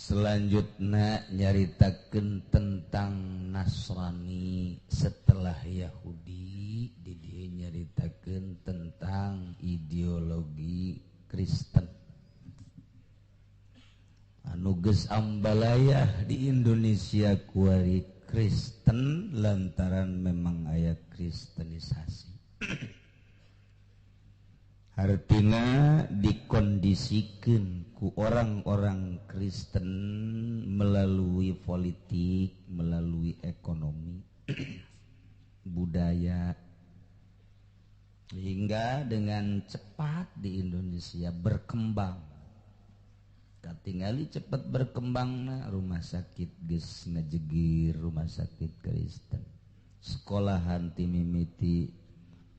Selanjutnya nyaritakeun tentang Nasrani setelah Yahudi, di dieu nyaritakeun tentang ideologi Kristen anu geus ambalayah di Indonesia kuari Kristen lantaran memang aya kristenisasi. Artinya dikondisikan ku orang-orang Kristen melalui politik, melalui ekonomi, budaya, hingga dengan cepat di Indonesia berkembang. Katingali cepat berkembangna rumah sakit geus ngajegir rumah sakit Kristen, sekolahan ti mimiti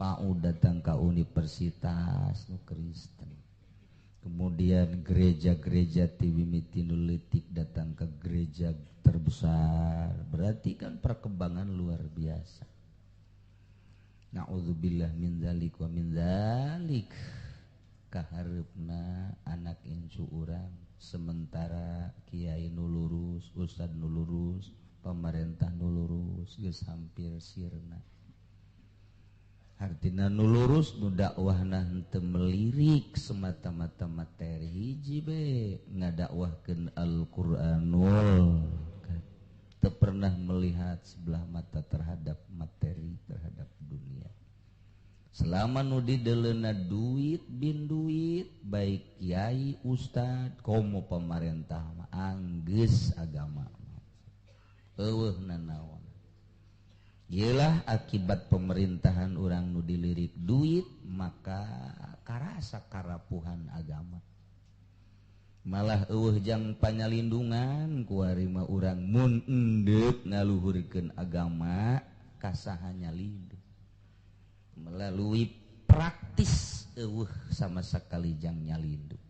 PAUD datang ke universitas nu Kristen, kemudian gereja-gereja ti mimiti nu leutik datang ke gereja terbesar. Berarti kan perkembangan luar biasa. Na'udzubillah min dzalik wa min dzalik. Kahareupna anak incu urang, sementara kiai nu lurus, ustad nu lurus, pemerintah nu lurus geus hampir sirna. Artina nu lurus nu dakwahna henteu melirik semata-mata materi hiji be ngadakwahkeun Al-Qur'anul, teu pernah melihat sebelah mata terhadap materi, terhadap dunia. Selama nu dideleuna duit bin duit, baik kiai, ustad, komo pemerintah mah anggeus agama eueuh nanaon. Yelah akibat pemerintahan orang nu dilirik duit, maka karasa karapuhan agama. Malah eueuh jang panyalindungan kuari mah urang mun endeuk ngaluhurkeun agama kasaha nyalindung. Melalui praktis eueuh sama sekali jang nyalindung.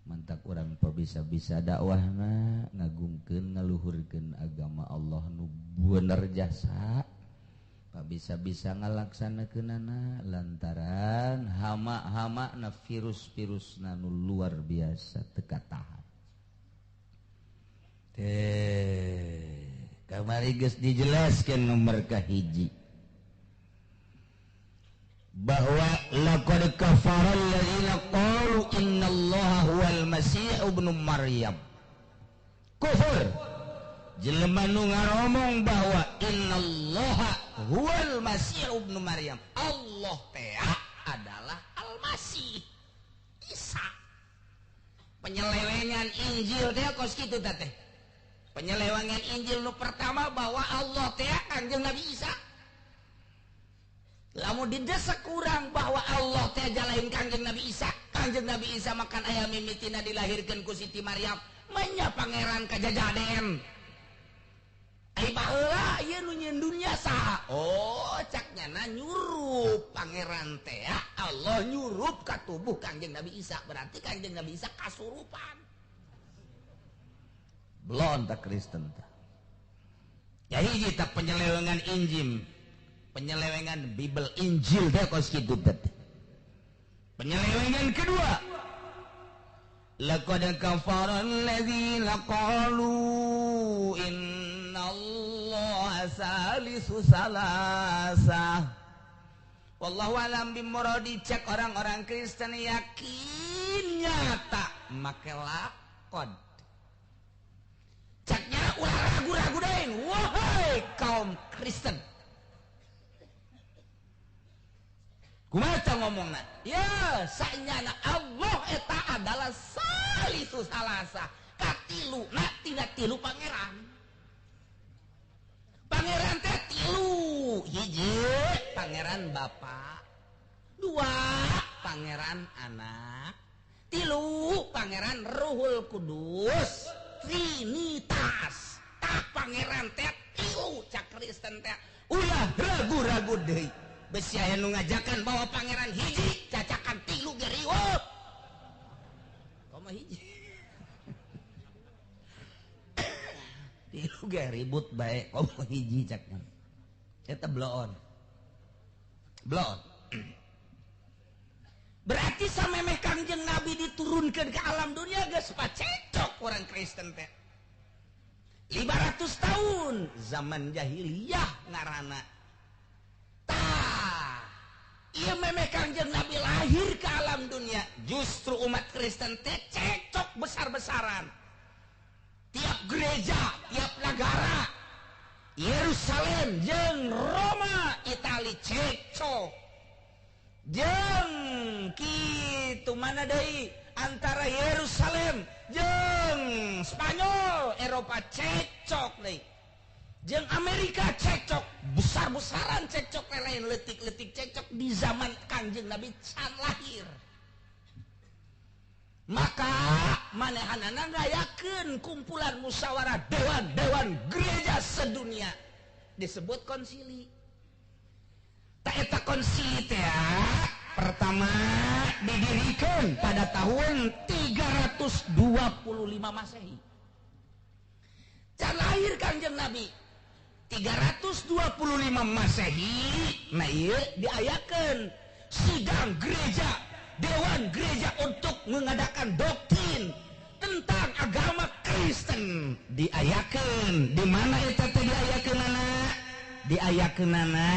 Mantak urang bisa-bisa dakwahna ngagungkeun ngaluhurkeun agama Allah nu bener jasa, bisa-bisa ngalaksanakeunana lantaran hama-hama na virus-virus nu luar biasa teu katahan. Teh kamari geus dijelaskeun nomor kahiji bahwa laqad kafara alladziina qalu innallaha huwal masih ibnu Maryam. Kufur jelema nu ngaromong bahwa innallaha huwal masih ibnu Maryam, Allah teh adalah Al-Masih Isa. Penyelewengan Injil teh kos kitu teh. Penyelewengan Injil nu pertama bahwa Allah teh Kangjeng Nabi Isa. Lamun didesak kurang bahwa Allah teh jalain Kangjeng Nabi Isa, Kangjeng Nabi Isa makan ayam mimitina dilahirkeun ku Siti Maryam, menya pangeran kajajaden. Ai baheula ieu nu nyieun dunya saha? Oh, cak nyana nyurup pangeran teh Allah nyurup ka tubuh Kangjeng Nabi Isa, berarti Kangjeng Nabi Isa kasurupan. Belon tak Kristen tah. Ya hiji tah penyelewengan Injil, penyelewengan Bible Injil teh kos kitu teh. Penyelewengan kedua, laqad kafara alladzina qalu innallaha salisu salasa. Wallahu alam bimuradi. Cek orang-orang Kristen yakin nyata make laqad. Ceknya ulah ragu-ragu deui, wahai kaum Kristen. Kumaha ngomongna? Ya, sanyana Allah eta adalah salisu salasa, katilu na tina tilu pangeran. Pangeran teh tilu, hiji pangeran bapa, dua pangeran anak, tilu pangeran Ruhul Kudus, Trinitas. Tak pangeran teh tilu, cak Kristen teh ulah ragu-ragu deui. Besi aya nu ngajakan bahwa pangeran hiji cacakan tilu ge riweuh. Komo hiji. Tilu ge ribut bae komo hiji cakna. Eta bloon. Bloon. Berarti samemeh Kangjeng Nabi diturunkan ke alam dunia geus pacecok cekcok orang Kristen teh 500 tahun zaman jahiliyah ngarana. Tah ieu memeh Kangjeng Nabi lahir ke alam dunia, justru umat Kristen teh cekcok besar-besaran. Tiap gereja, tiap negara, Yerusalem jeung Roma, Itali cekcok. Jeung kitu mana deui antara Yerusalem jeung Spanyol, Eropa cekcok deui. Jeung Amerika cekcok, besar-besaran cekcok lain leutik-leutik cekcok di zaman Kangjeng Nabi can lahir. Maka manehanana ngayakeun kumpulan musyawarah dewan-dewan gereja sedunia disebut konsili. Ta eta konsili teh pertama didirikan pada tahun 325 Masehi. Can lahir Kangjeng Nabi 325 Masehi, nah ieu diayakeun sidang gereja, dewan gereja untuk mengadakan doktrin tentang agama Kristen. Diayakeun di mana eta teh diayakeunana? Diayakeunana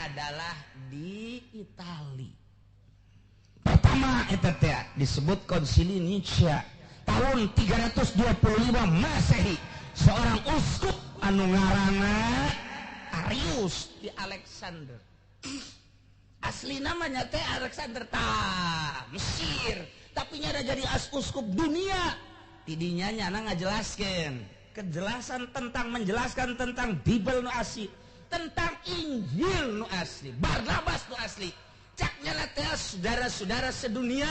adalah di Itali. Pertama eta teh disebut Konsili Nicea tahun 325 Masehi. Seorang uskup anu ngaranna Arius di Alexander. Asli namanya teh Alexander tah Mesir, tapi nyada jadi uskup dunia. Tidinya nyana ngajelaskeun kejelasan tentang menjelaskan tentang Bible nu asli, tentang Injil nu asli, Barnabas nu asli. Cak nyana teh saudara-saudara sedunia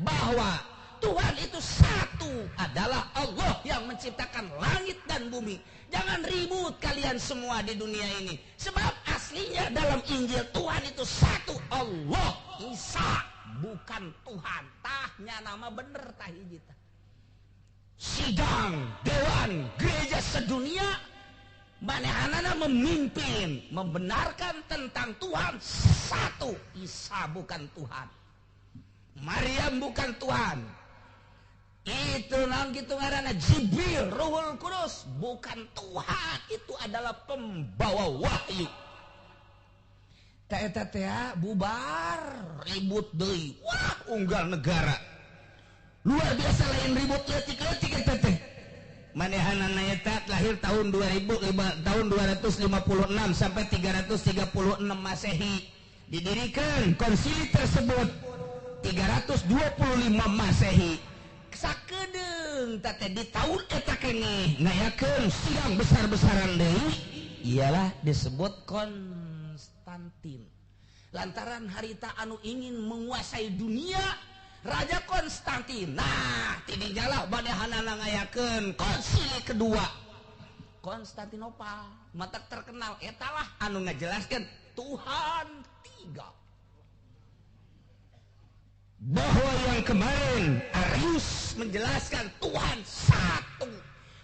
bahwa Tuhan itu satu, adalah Allah yang menciptakan langit dan bumi. Jangan ribut kalian semua di dunia ini. Sebab aslinya dalam Injil Tuhan itu satu, Allah, Isa, bukan Tuhan. Tahnya nama bener tah hiji tah. Sidang dewan gereja sedunia manehanana memimpin, membenarkan tentang Tuhan satu, Isa bukan Tuhan, Maryam bukan Tuhan. Itu nang gitu ngaranna Jibril, Ruhul Kudus bukan Tuhan, itu adalah pembawa wahyu. Ta eta teh bubar ribut deui. Wah, unggal negara. Luar biasa lain ribut leutik-leutik eta teh. Manehanana eta lahir tahun 2000 tahun 256 sampai 336 Masehi. Didirikan konsili tersebut 325 Masehi. Sakedeung teh di tahun eta keneh ngayakeun sidang besar-besaran deui, ialah disebut Konstantin. Lantaran harita anu ingin menguasai dunia Raja Konstantin. Nah, tidinya lah manehanana ngayakeun konsili kedua Konstantinopal. Matak terkenal etalah anu ngajelaskeun Tuhan tiga. Bahwa yang kemarin Arius menjelaskan Tuhan satu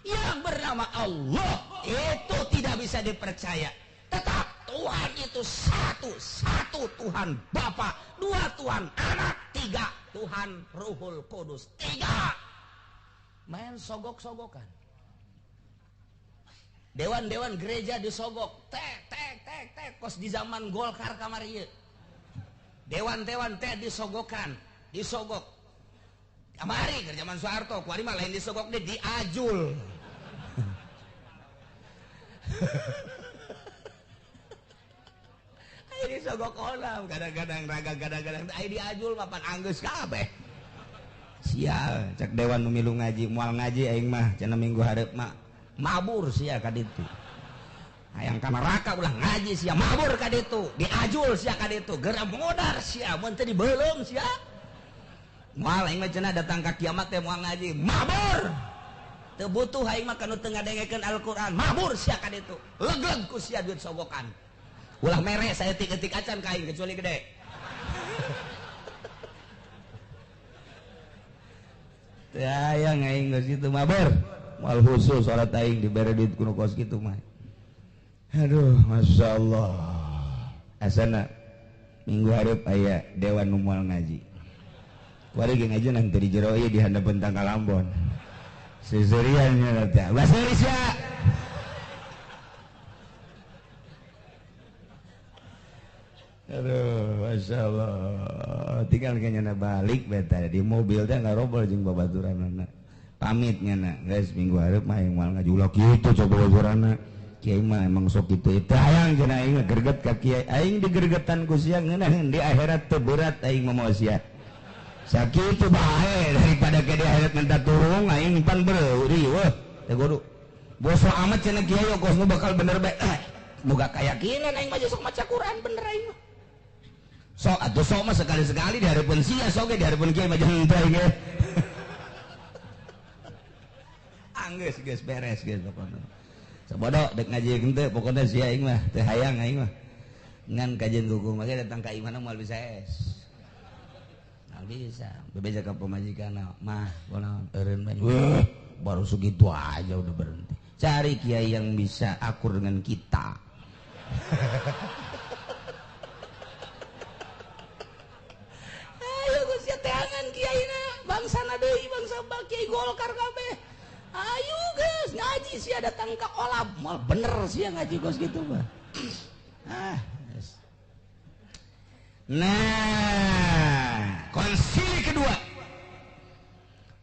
yang bernama Allah itu tidak bisa dipercaya. Tetap Tuhan itu satu, satu Tuhan Bapa, dua Tuhan Anak, tiga Tuhan Ruhul Kudus, tiga. Main sogok-sogokan. Dewan-dewan gereja disogok, tek tek tek tek kos di zaman Golkar kamari ieu. Dewan-dewan teh disogokan, disogok. Kamari keur zaman Soeharto, kuari mah lain disogok deh diajul. Ayo disogok onam, kadang-kadang raga kadang-kadang ayo diajul mapan anggeus kabeh. Sial, cek dewan nu milu ngaji, moal ngaji aing mah cenah minggu hareup mah mabur sia ka ditu. Hayang ka neraka ulah ngaji sia, mabur ka ditu, diajul sia ka ditu, geura modar sia, mun teu dibeuleum sia. Moal aing mah cenah datang ka kiamat teh moal ngaji, mabur. Teu butuh aing mah kanu teu ngadengekeun Al-Qur'an, mabur sia ka ditu. Legleg ku sia duit sogokan. Ulah mere saeutik-eutik acan ka aing kecuali gede. Teu hayang aing geus kitu mabur. Moal khusus salat aing dibere duit kuno kos kitu mah. Aduh, Masya Allah. Asana minggu hareup aya dewan nu moal ngaji. Kuari ge ngaji nanti di jero ieu di handapeun tangkal ambon. Seserian nya teh. Bahasa Indonesia. Aduh, Masya Allah. Tinggal kayaknya balik beta di mobil teh ngarobol jeung babaturanana. Pamit nyana, guys minggu hareup mah aing moal ngajulok kitu coba babaturanna. Kiai mah emang sok kitu itu hayang cenah aing greget ka kiai. Aing digergetan ku sia ngeunaheun di akhirat teu berat aing mah moal sia. Sakitu bae daripada ke di akhirat minta turung aing pan beuri weuh teh kudu. Boso amat cenah kiai kos nu bakal bener bae. Boga keyakinan aing mah sok maca Quran bener aing mah. Sok atuh sok mah sekali-sekali di hareupeun sia sok ge di hareupeun kiai mah jeung teh ge. Anggeus geus beres geus pokona. Sabodo dek ngaji henteu pokona sia aing mah teu hayang aing mah. Ngan kajian kuku mah datang ka imahna moal bisa es. Moal bisa. Bebeja ka pamajikan mah kunaon eureun bae. Weuh, baru segitu aja udah berhenti. Cari kiai yang bisa akur dengan kita. Ayo geus teangan kiaina, bangsana deui bangsa kiai Golkar kabeh. Ayo geus ngaji sia datang ka olab, moal bener sia ngaji geus gitu mah. Ah, yes. Nah, konsili kedua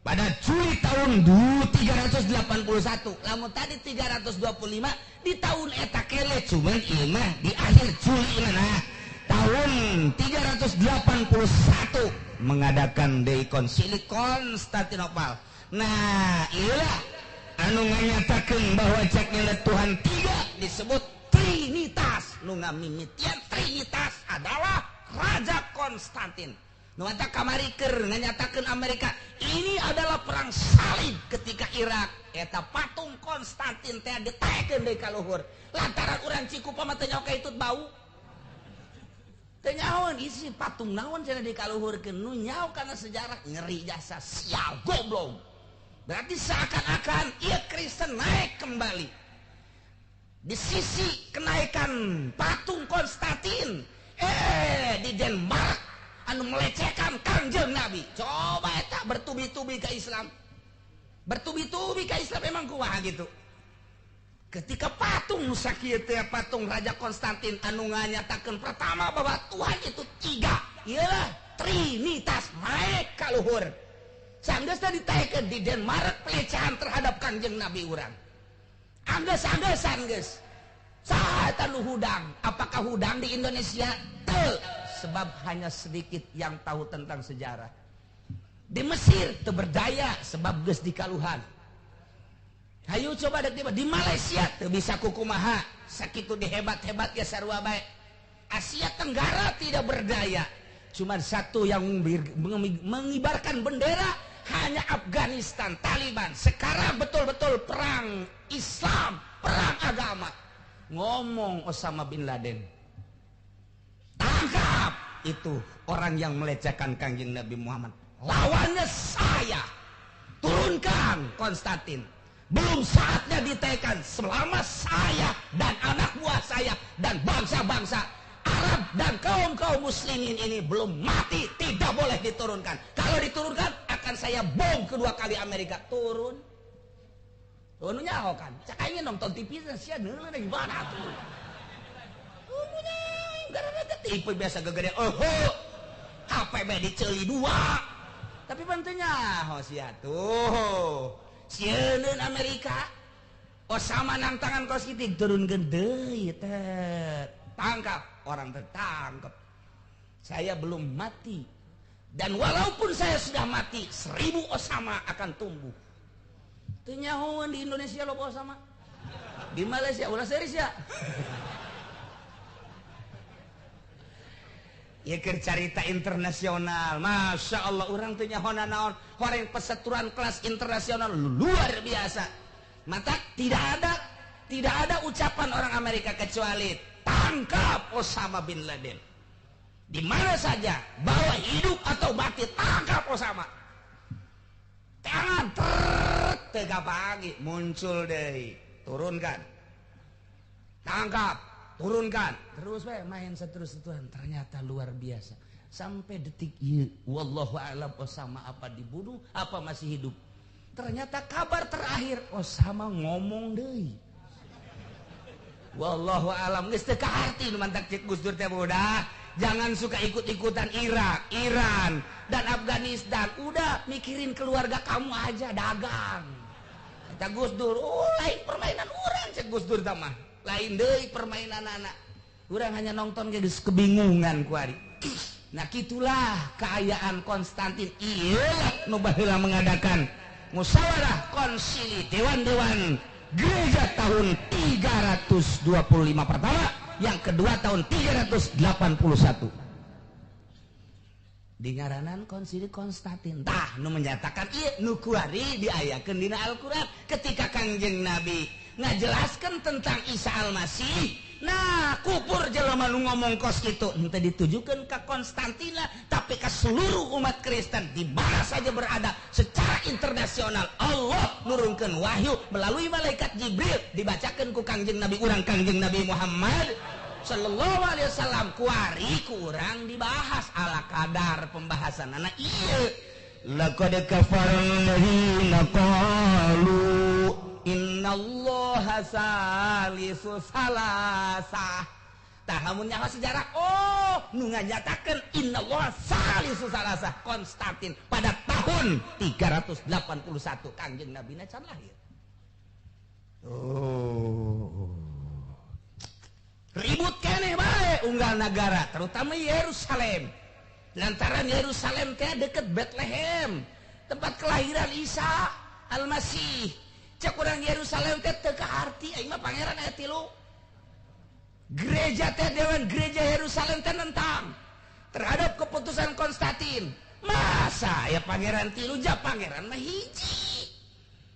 pada Juli tahun 381. Lamun tadi 325 di tahun eta kele cuman ieu mah di akhir Juli nah tahun 381 mengadakan deui konsili Konstantinopel. Nah, iyalah anu nganyatakeun bahwa ceknya Tuhan tiga disebut Trinitas. Nu ngamimitian Trinitas adalah Raja Konstantin. Nu mata kamari keur nganyatakeun Amerika ini adalah perang salib ketika Irak eta patung Konstantin teh ditaekeun deui ka luhur. Lantaran urang Cikupa mah teu nyaho ka itut bau. Teu nyahoeun isi patung naon cenah dikaluhurkeun nu nyaho kana sejarah ngeri jasa sial goblok. Berarti seakan-akan ia Kristen naik kembali. Di sisi kenaikan patung Konstantin, di Denmark anu melecehkan Kangjeng Nabi. Coba eta bertubi-tubi ke Islam. Bertubi-tubi ke Islam emang kumaha gitu. Ketika patung sakieu teh patung Raja Konstantin anu nganyatakeun pertama bahwa Tuhan itu tiga, iyalah Trinitas naik ka luhur. Sanggeus teh ditaekeun di Denmark pelecehan terhadap Kangjeng Nabi urang. Anggeus-anggesan geus. Saha eta nu hudang? Apakah hudang di Indonesia? Teu, sebab hanya sedikit yang tahu tentang sejarah. Di Mesir teu berdaya sebab geus dikaluhan. Hayu coba dek di Malaysia teu bisa kukumaha, sakitu dihebat-hebat ge sarua bae. Asia Tenggara tidak berdaya. Cuman satu yang mengibarkan bendera hanya Afghanistan, Taliban. Sekarang betul-betul perang Islam, perang agama. Ngomong Osama bin Laden, tangkap itu orang yang melecehkan Kangjeng Nabi Muhammad. Lawannya saya. Turunkan Konstantin. Belum saatnya ditekan selama saya dan anak buah saya dan bangsa-bangsa Arab dan kaum-kaum muslimin ini belum mati, tidak boleh diturunkan. Kalau diturunkan akan saya bom kedua kali Amerika. Turun. Turun nyaho kan. Cak aing nonton TV sia neuleuh gimana tuh. Turunnya gara-gara TV biasa gegede. Oh, HP be diceuli dua. Tapi pan teu nyaho sia tuh. Sieun Amerika. Osama nang tangan kos kitu turunkeun deui teh. Tangkap, orang tertangkap. Saya belum mati. Dan walaupun saya sudah mati, 1000 Osama akan tumbuh. Teu nyahoeun di Indonesia loba Osama. Di Malaysia ulah serius ya. Ieu keur carita internasional. Masya Allah urang teu nyaho naon. Horeng peseturan kelas internasional luar biasa. Mata tidak ada ucapan orang Amerika kecuali tangkap Osama bin Laden. Di mana saja, bawa hidup atau mati, tangkap Osama. Tangan tega pagi muncul deui, turunkan. Tangkap, turunkan. Terus we main seterus-terusan, ternyata luar biasa. Sampai detik ieu, wallahu a'lam Osama apa dibunuh, apa masih hidup. Ternyata kabar terakhir Osama ngomong deui. Wallahu alam geus teu kaharti nu mantak cek Gus Dur teh udah. Jangan suka ikut-ikutan Irak, Iran, dan Afghanistan. Udah mikirin keluarga kamu aja, dagang. Kata Gus Dur, oh lain permainan orang cek Gus Dur mah. Lain deui permainan anak. Urang hanya nonton geus kebingungan kuari. Nah gitulah keayaan Konstantin. Ieu nu baheula mengadakan musyawarah konsili dewan-dewan gereja tahun 325 pertama, yang kedua tahun 381. Dingaranan konsili Konstantin. Tah nu menyatakan ieu nu kuari diayakeun dina Al-Qur'an ketika Kangjeng Nabi ngajelaskeun tentang Isa Al-Masih. Nah, kupur jelema nu ngomong kos kitu henteu ditujukeun ka Konstantina tapi ka seluruh umat Kristen di mana saja berada secara internasional. Allah nurunkeun wahyu melalui malaikat Jibril dibacakeun ku Kangjeng Nabi urang Kangjeng Nabi Muhammad sallallahu alaihi wasallam. Kuari ku urang dibahas ala kadar pembahasanana ieu. Laqad kafara alladziina qalu innallaha salisu salasah. Tah lamun nyaho sejarah, oh nu nganyatakeun innallaha salisu salasah Konstantin pada tahun 381 Kangjeng Nabi na can lahir. Oh. Ribut keneh bae unggal nagara, terutama Yerusalem. Lantaran Yerusalem teh deket Bethlehem, tempat kelahiran Isa Al-Masih. Cek urang Yerusalem teh teu kaharti aing mah pangeran aya tilu. Gereja teh dewan gereja Yerusalem teh nentang terhadap keputusan Konstantin. Masa ya pangeran tilu ja pangeran mah hiji.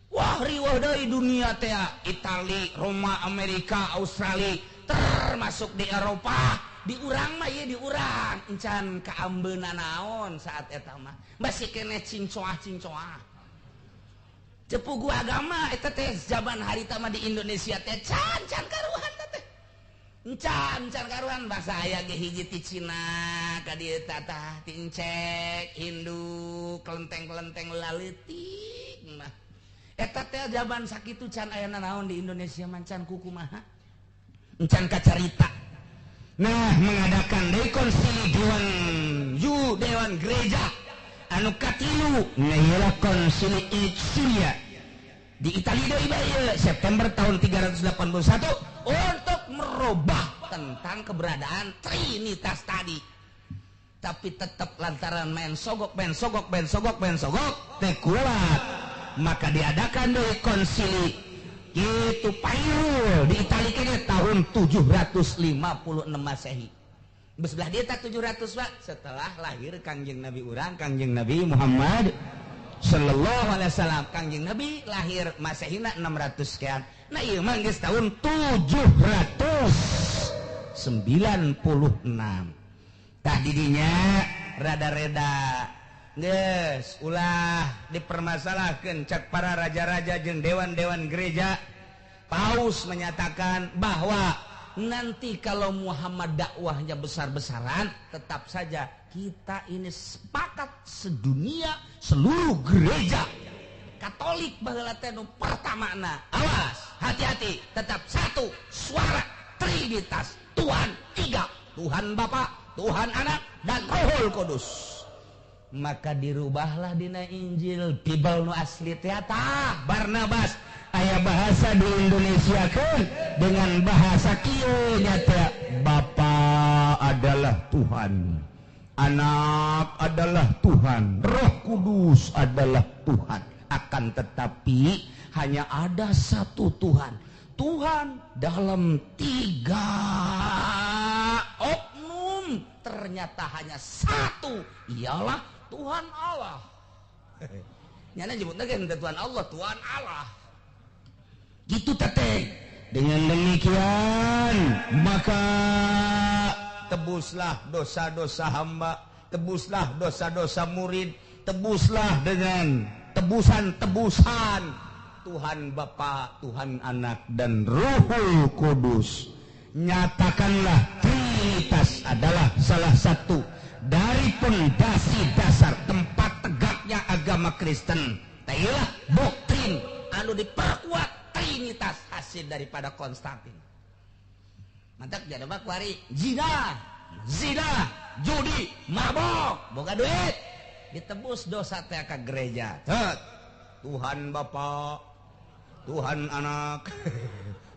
Wah riweuh deui dunia teh, Itali, Roma, Amerika, Australia, termasuk di Eropa. Di urang mah ieu di urang encan kaambeuna naon saat eta mah. Masih keneh cincoah-cincoah. Cepugu agama eta teh zaman harita mah di Indonesia teh can can karuhan teh. Encan can karuhan basa aya ge hiji ti Cina ka dieu tah ti Encek, Hindu, kelenteng-kelenteng laleutik mah. Eta teh zaman sakitu can aya naon di Indonesia mah can kukumaha. Encan kacarita. Nah, mengadakan deui konsili dewan yu dewan gereja anu katilu nyaeta konsili Icenia di Italia deui bae September tahun 381 untuk merubah tentang keberadaan Trinitas tadi. Tapi tetap lantaran main sogok main sogok main sogok main sogok teh kuat, maka diadakan deui konsili itu Pairul di Italia kayaknya tahun 756 Masehi. Sebelah dia tak 700 pak setelah lahir Kangjeng Nabi urang Kangjeng Nabi Muhammad sallallahu alaihi wasallam. Kangjeng Nabi lahir Masehina 600 sekian. Nah ieu mah geus tahun 796. Tah didinya rada-reda geus ulah dipermasalahkeun cek para raja-raja jeung dewan-dewan gereja. Paus menyatakan bahwa nanti kalau Muhammad dakwahnya besar-besaran, tetap saja kita ini sepakat sedunia seluruh gereja Katolik baheula teh nu pertamana. Awas, hati-hati, tetap satu suara Trinitas, Tuhan tiga, Tuhan Bapa, Tuhan Anak, dan Roh Kudus. Maka dirubahlah dina Injil Bible nu asli teh tah Barnabas aya bahasa di Indonesia kan dengan bahasa kieu nya teh Bapa adalah Tuhan, Anak adalah Tuhan, Roh Kudus adalah Tuhan. Akan tetapi hanya ada satu Tuhan. Tuhan dalam tiga oknum ternyata hanya satu, ialah Tuhan Allah. Nyana nyebutna ge Tuhan Allah, Tuhan Allah. Gitu teteh. Dengan demikian maka tebuslah dosa-dosa hamba, tebuslah dosa-dosa murid, tebuslah dengan tebusan-tebusan Tuhan Bapa, Tuhan Anak, dan Ruhul Kudus. Nyatakanlah Trinitas adalah salah satu dari pondasi dasar tempat tegaknya agama Kristen. Tah ieulah doktrin anu diperkuat Trinitas hasil daripada Konstantin. Mantak jadi mah kuari zina, zina, judi, mabok, boga duit, ditebus dosa teh ka gereja. Cet. Tuhan Bapa, Tuhan Anak,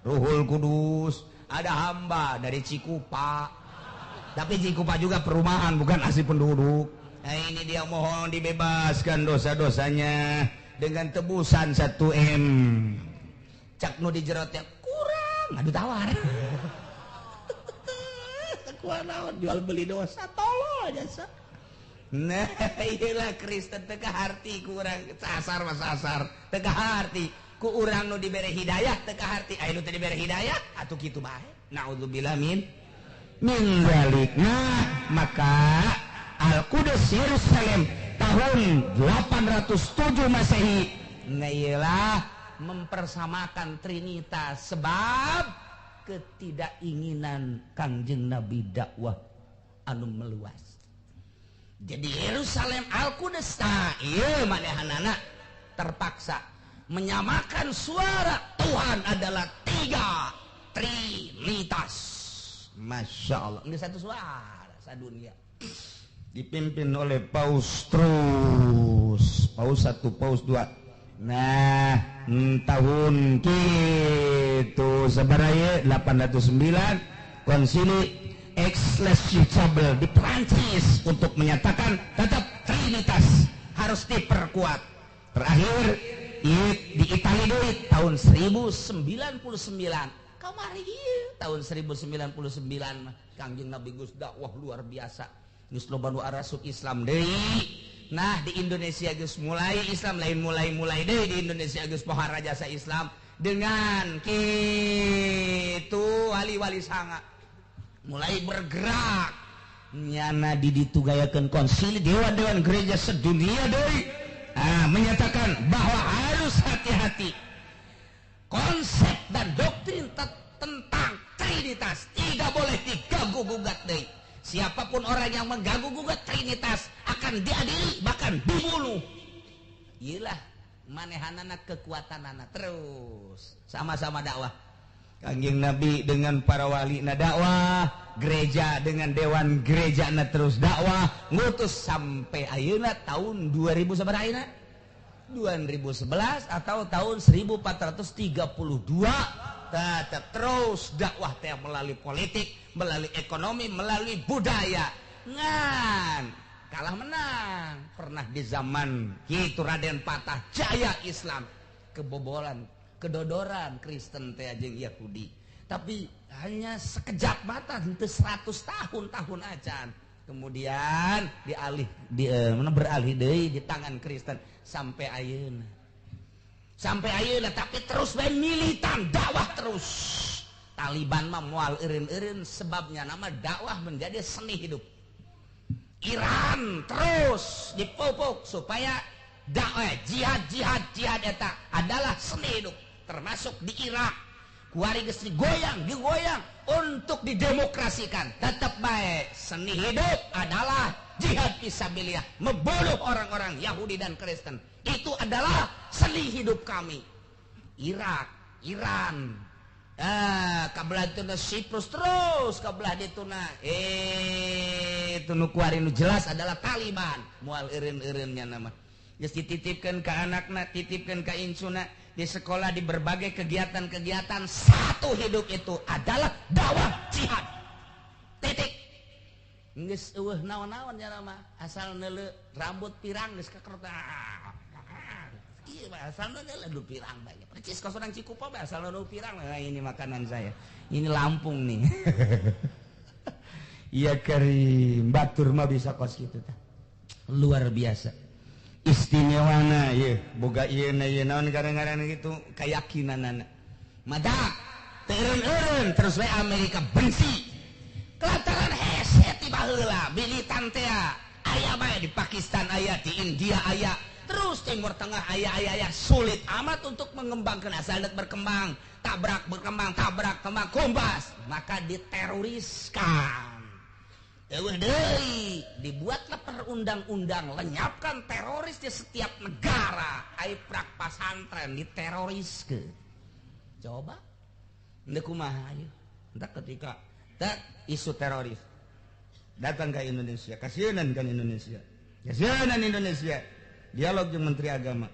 Ruhul Kudus, ada hamba dari Cikupa. Tapi Cikupa juga perumahan, bukan asli penduduk. Nah, ini dia mohon dibebaskan dosa-dosanya dengan tebusan 1 M. Cak nu di jero teh kurang, adu tawar. Kuat naon jual beli dosa, tolol jasa. Nah, iyalah Kristen teu kaharti ku urang, sasar mah sasar, teu kaharti ku urang nu dibere hidayah teu kaharti, aya nu teu dibere hidayah atuh kitu bae. Naudzubillah min dzalik. Nah, maka Al-Qudus Yerusalem tahun 807 Masehi, nah iyalah mempersamakan Trinitas sebab ketidakinginan Kangjeng Nabi dakwah anu meluas. Jadi Yerusalem Al-Qudus tah ieu manehanana terpaksa menyamakan suara Tuhan adalah tiga Trinitas. Masya Allah, ini satu suara sadunia. Dipimpin oleh Paus terus, Paus 1, Paus 2. Nah, tahun gitu sebenarnya 809 konsili Aix-les-Chapelle di Prancis untuk menyatakan tetap Trinitas harus diperkuat. Terakhir di Italia deui tahun 1099. Kamari ieu tahun 1099 Kangjeng Nabi geus dakwah luar biasa. Geus loba nu arasup Islam deui. Nah, di Indonesia geus mulai Islam lain mulai-mulai deui di Indonesia geus pohara jasa Islam dengan kitu wali-wali sanga mulai bergerak nyana di ditu gayakeun konsili dewan-dewan gereja sedunia deui menyatakan bahwa harus hati-hati konsep dan doktrin tentang Trinitas tidak boleh diganggu gugat deui. Siapapun orang yang mengganggu gugat Trinitas akan diadili bahkan dibunuh. Iyalah manehanana kekuatanana terus sama-sama dakwah. Kangjeng Nabi dengan para wali na dakwah, gereja dengan dewan gereja na terus dakwah, ngutus sampai ayeuna tahun 2000 sabaraha ayeuna? 2011 atau tahun 1432 tetap terus dakwah teh melalui politik, melalui ekonomi, melalui budaya. Ngan kalah menang. Pernah di zaman kitu Raden Patah jaya Islam, kebobolan, kedodoran Kristen teh jeung Yahudi. Tapi hanya sekejap mata, henteu 100 tahun-tahun acan. Kemudian dialih beralih deui di tangan Kristen sampai ayeuna. Sampai ayeuna tapi terus bae militan dakwah terus. Taliban mah moal eureun-eureun sebabnya nama dakwah menjadi seni hidup. Iran terus dipupuk supaya dakwah jihad jihad jihad eta adalah seni hidup, termasuk di Irak. Kuari geus digoyang, digoyang untuk didemokrasikan. Tetap baik seni hidup adalah jihad fisabilillah, membunuh orang-orang Yahudi dan Kristen. Itu adalah seni hidup kami. Irak, Iran, kabelah dituna Siprus terus kabelah dituna. Itu nu kuari nu jelas adalah Taliban. Moal eureun-eureunnya nama. Geus dititipkeun ka anakna, titipkeun ka incuna di sekolah, di berbagai kegiatan-kegiatan. Satu hidup itu adalah dakwah jihad. Titik. Geus eueuh naon-naon nya mah, asal neuleu rambut pirang geus kakerta. Ieu mah asal neuleu pirang bae. Percis kos urang Cikupa bae asal neuleu pirang. Nah, ini makanan saya. Ini Lampung nih. Iya karim, batur mah bisa kos kitu tah. Luar biasa. Istimewana ye boga ieu na ieu naon kadang-kadang gitu keyakinanana madak teu eureun-eureun terus we Amerika benci kelantaran hese ti baheula militan teh aya bae di Pakistan aya, di India aya, terus Timur Tengah aya aya aya, sulit amat untuk mengembangkan asal berkembang, tabrak berkembang, tabrak kembang kombas, maka diteroriskan. Eueuh deui, dibuatlah perundang-undang lenyapkan teroris di setiap negara. Ai prak pasantren diteroriskeun. Coba ndek kumaha ieu? Entak ketika tak isu teroris datang ke Indonesia, kasieunan kan Indonesia. Kasieunan Indonesia. Dialog jeung Menteri Agama.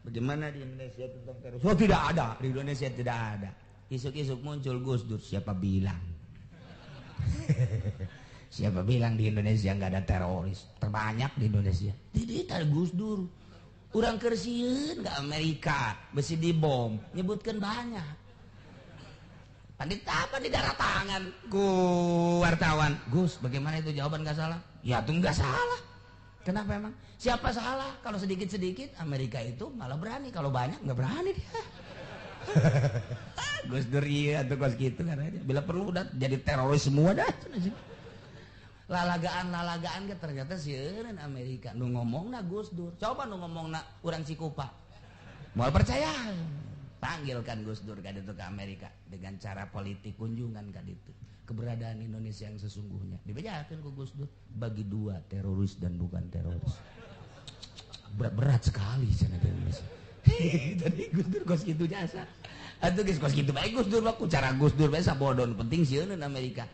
Bagaimana di Indonesia tentang teroris? Oh, tidak ada, di Indonesia tidak ada. Isuk-isuk muncul Gus Dur, siapa bilang? Siapa bilang di Indonesia nggak ada teroris? Terbanyak di Indonesia. Tidak, Gus Dur. Urang keur sieun ke Amerika, besi dibom, nyebutkan banyak. Pandita apa di darah tangan ku wartawan. Gus, bagaimana itu jawaban nggak salah? Ya itu nggak salah. Kenapa emang? Siapa salah? Kalau sedikit-sedikit Amerika itu malah berani, kalau banyak nggak berani dia. Gus Dur iya atau kos gitu kan aja. Bila perlu udah jadi teroris semua dah. Lalagaan-lalagaan ke ternyata sieun Amerika nu ngomongna Gus Dur. Coba nu ngomongna urang Cikupa. Moal percaya. Panggilkan Gus Dur ka ditu ke Amerika dengan cara politik kunjungan ka ditu. Keberadaan Indonesia yang sesungguhnya dibejakeun ku Gus Dur bagi dua, teroris dan bukan teroris. Berat-berat sekali cenah di Indonesia. Tadi Gus Dur kos kitu jasa. Atuh geus kos kitu bae Gus Dur mah ku cara Gus Dur bae sabodon penting sieun Amerika.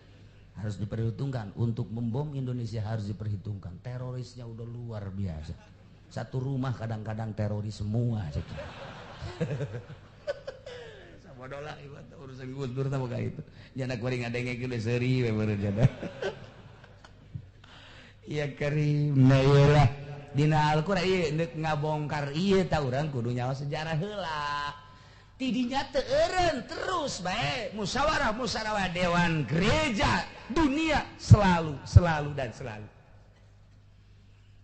Harus diperhitungkan untuk membom Indonesia, harus diperhitungkan. Terorisnya udah luar biasa. Satu rumah kadang-kadang teroris semua gitu. Sabodo lah urusan Gus Dur sama kayak itu. Jana kuring ngadengkeun geus seuri we meureun jana. Ya karim, nah iyalah. Dina Al-Qur'an ieu neuk ngabongkar ieu ta urang kudu nyaho sejarah heula. Tidinya teu eureun terus bae musyawarah musyawarah dewan gereja dunia selalu selalu dan selalu.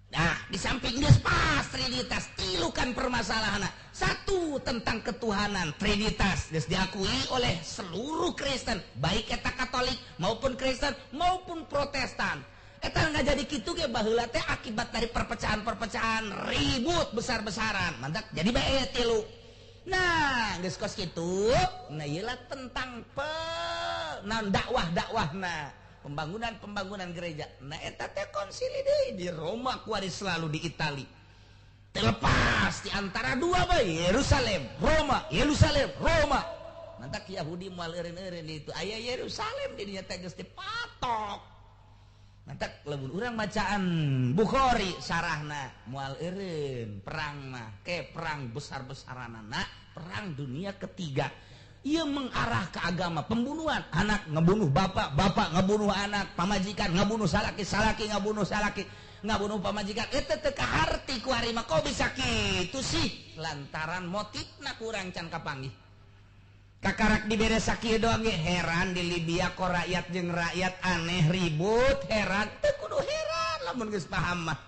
Nah, di samping geus pas Trinitas tilukan permasalahan. Satu tentang ketuhanan Trinitas geus diakui oleh seluruh Kristen, baik eta Katolik maupun Kristen maupun Protestan. Eta nggak jadi kitu ge baheula teh akibat dari perpecahan-perpecahan ribut besar-besaran. Mantak jadi bae tilu. Nah, geus kos kitu, nah ieu tentang nah dakwah-dakwahna, pembangunan-pembangunan gereja. Nah eta teh konsili deui di Roma kuari selalu di Itali. Terlepas di antara dua bae, Yerusalem, Roma, Yerusalem, Roma. Mantak Yahudi moal eureun-eureun itu aya Yerusalem di dinya teh geus dipatok. Mantak lamun urang bacaan Bukhari sarahna moal eureun perang mah ke perang besar-besaranana perang dunia ketiga. Ia mengarah ke agama pembunuhan, anak ngebunuh bapak, bapak ngebunuh anak, pamajikan ngebunuh salaki, salaki ngebunuh salaki, ngebunuh pamajikan. Eta teu kaharti ku ari mah kok bisa kitu sih? Lantaran motifna kurang can kapanggih. Kakarak dibere sakieu doang ge heran di Libya kok rakyat jeung rakyat aneh ribut heran teu kudu heran lamun geus paham mah.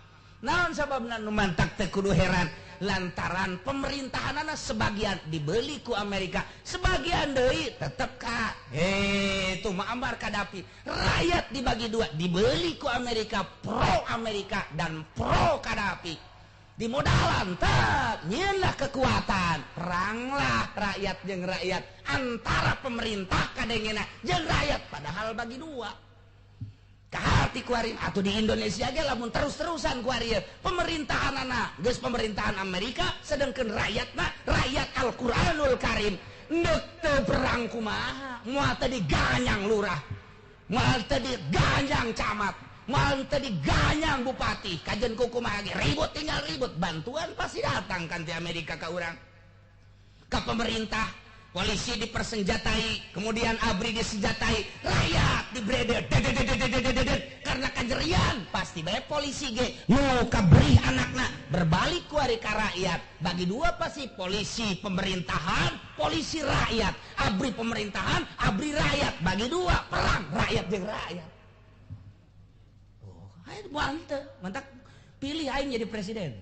Naon sababna nu mantak teu kudu heran? Lantaran pemerintahanana sebagian dibeli ku Amerika, sebagian deui tetep ka itu Muammar Gaddafi. Rakyat dibagi dua, dibeli ku Amerika, pro Amerika dan pro Gaddafi. Dimodalan tak nyieunlah kekuatan, peranglah rakyat jeung rakyat antara pemerintah kadengena jeung rakyat padahal bagi dua. Kaharti kuari atau di Indonesia ge lamun terus-terusan kuari pemerintahanana geus pemerintahan Amerika sedangkan rakyatna rakyat Al-Qur'anul Karim neuk teu perang kumaha moal teu diganyang lurah, moal teu diganyang camat, moal teu diganyang bupati, kajen kumaha ge ribut tinggal ribut, bantuan pasti datang kan di Amerika ka urang. Ka pemerintah, polisi dipersenjatai, kemudian ABRI disenjatai, rakyat dibredel, karena kajerian pasti bae polisi ge nu kabrih anakna berbalik ku ari ka rakyat. Bagi dua pasti polisi pemerintahan, polisi rakyat, ABRI pemerintahan, ABRI rakyat, bagi dua perang rakyat jeung rakyat. Oh, ayo mantep, mantap pilih aing jadi presiden.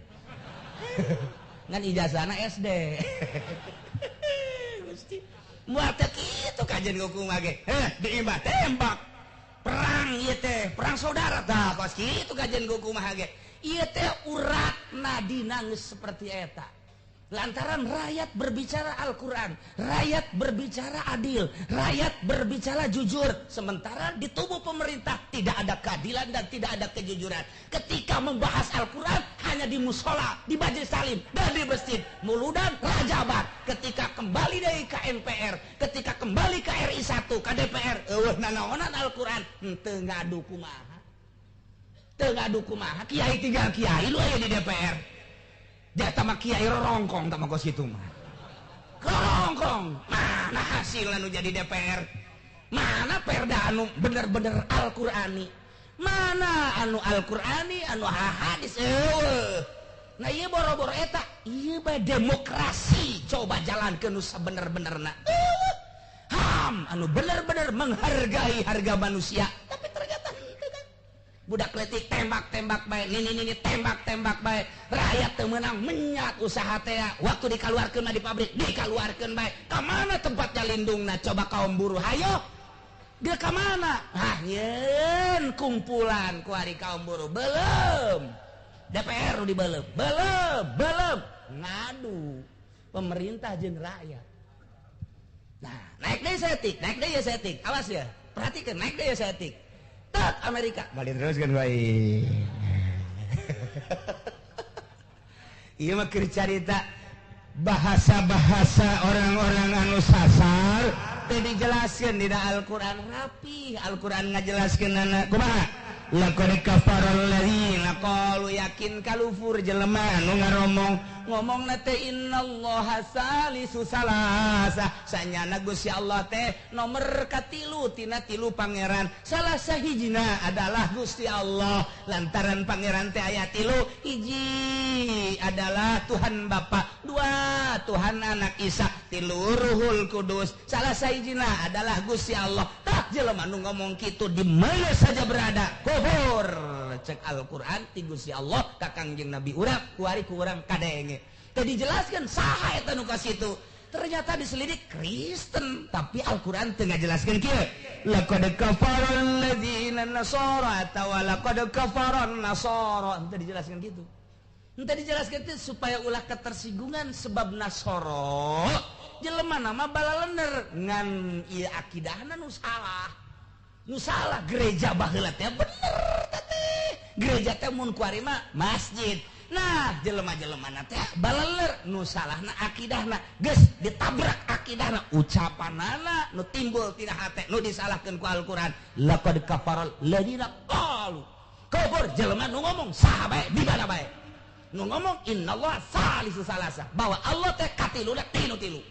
Ngan ijazahna SD. Gusti. Moal teh kitu kajen kumaha ge. Heh, diimbah tembak. Perang ieu teh, perang saudara tah kos kitu kajen kumaha ge. Ieu teh uratna dina geus seperti eta. Lantaran rakyat berbicara Al-Quran, rakyat berbicara adil, rakyat berbicara jujur. Sementara di tubuh pemerintah tidak ada keadilan dan tidak ada kejujuran. Ketika membahas Al-Quran hanya di musola, di majelis taklim, dan di masjid, muludan, rajabat. Ketika kembali dari KMPR, ketika kembali ke RI 1, ke DPR, eueuh nanaonan Al-Quran, henteu ngadu kumaha. Teu ngadu kumaha, kiai tinggal kiai lu aya di DPR. Dia tama kiai rorongkong tama kos kitu mah. Rorongkong. Mana hasil anu jadi DPR? Mana perda anu bener-bener Al-Qur'ani? Mana anu Al-Qur'ani anu hadis eueuh. Nah ieu boro-boro eta, ieu bae demokrasi coba jalankeun nu sabener-benerna. Eueuh. Ham anu bener-bener menghargai harga manusia, tapi ternyata henteu kan. Budak letik tembak-tembak bae, nini-nini tembak-tembak bae. Rakyat teu meunang menyat usaha teh. Waktu dikaluarkeun mah di pabrik, dikaluarkeun bae. Ka mana tempatnya lindungna? Coba kaum buruh hayo. Dia ka mana? Ah, nyeun kumpulan ku ari kaum buruh. Belum. DPR dibelem. Belum, belum. Ngadu pemerintah jeung rakyat. Nah, naik deui saeutik, naik deui ya saeutik. Awas ya. Perhatikan naik deui ya saeutik. Tet Amerika balik terus kan baik. Iya mah keur carita bahasa-bahasa orang-orang anu sasar teh dijelaskeun dina Al-Qur'an rapi. Al-Qur'an ngajelaskeunana kumaha? Laqad kafara alladziina qalu yakin kalufur jelema anu ngaromong ngomongna teh innallaha salisu salasa sanyana Gusti Allah teh nomor katilu tina tilu pangeran salah sahijina adalah Gusti Allah lantaran pangeran teh aya tilu hiji adalah Tuhan Bapa dua Tuhan Anak Isa tilu Ruhul Kudus salah sahijina adalah Gusti Allah. Tah jelema nu ngomong kitu di mana saja berada kufur cek Al-Qur'an ti Gusti Allah ka Kangjeng Nabi urang kuari ku urang kadenge. Teu dijelaskeun saha eta nu ka situ. Ternyata diselidik Kristen, tapi Al-Qur'an teu ngajelaskeun kieu. Laqad kafara alladzina nasara atawa laqad kafara an-nasara. Teu dijelaskeun kitu. Henteu dijelaskeun teh supaya ulah ketersinggungan sebab Nasara jelema nama balalener ngan ieu akidahna nu salah. Nu salah gereja baheula teh bener teh. Gereja teh mun kuari mah masjid. Nah, jelema-jelemana teh baleler nu salahna akidahna geus ditabrak akidahna ucapanana nu timbul tina hate nu disalahkeun ku Al-Qur'an. Laqad kafaral ladzina qalu. Kufur jelema nu ngomong saha bae di mana bae. Nu ngomong innallaha salisu salasa bahwa Allah teh katiluna tilu-tilu.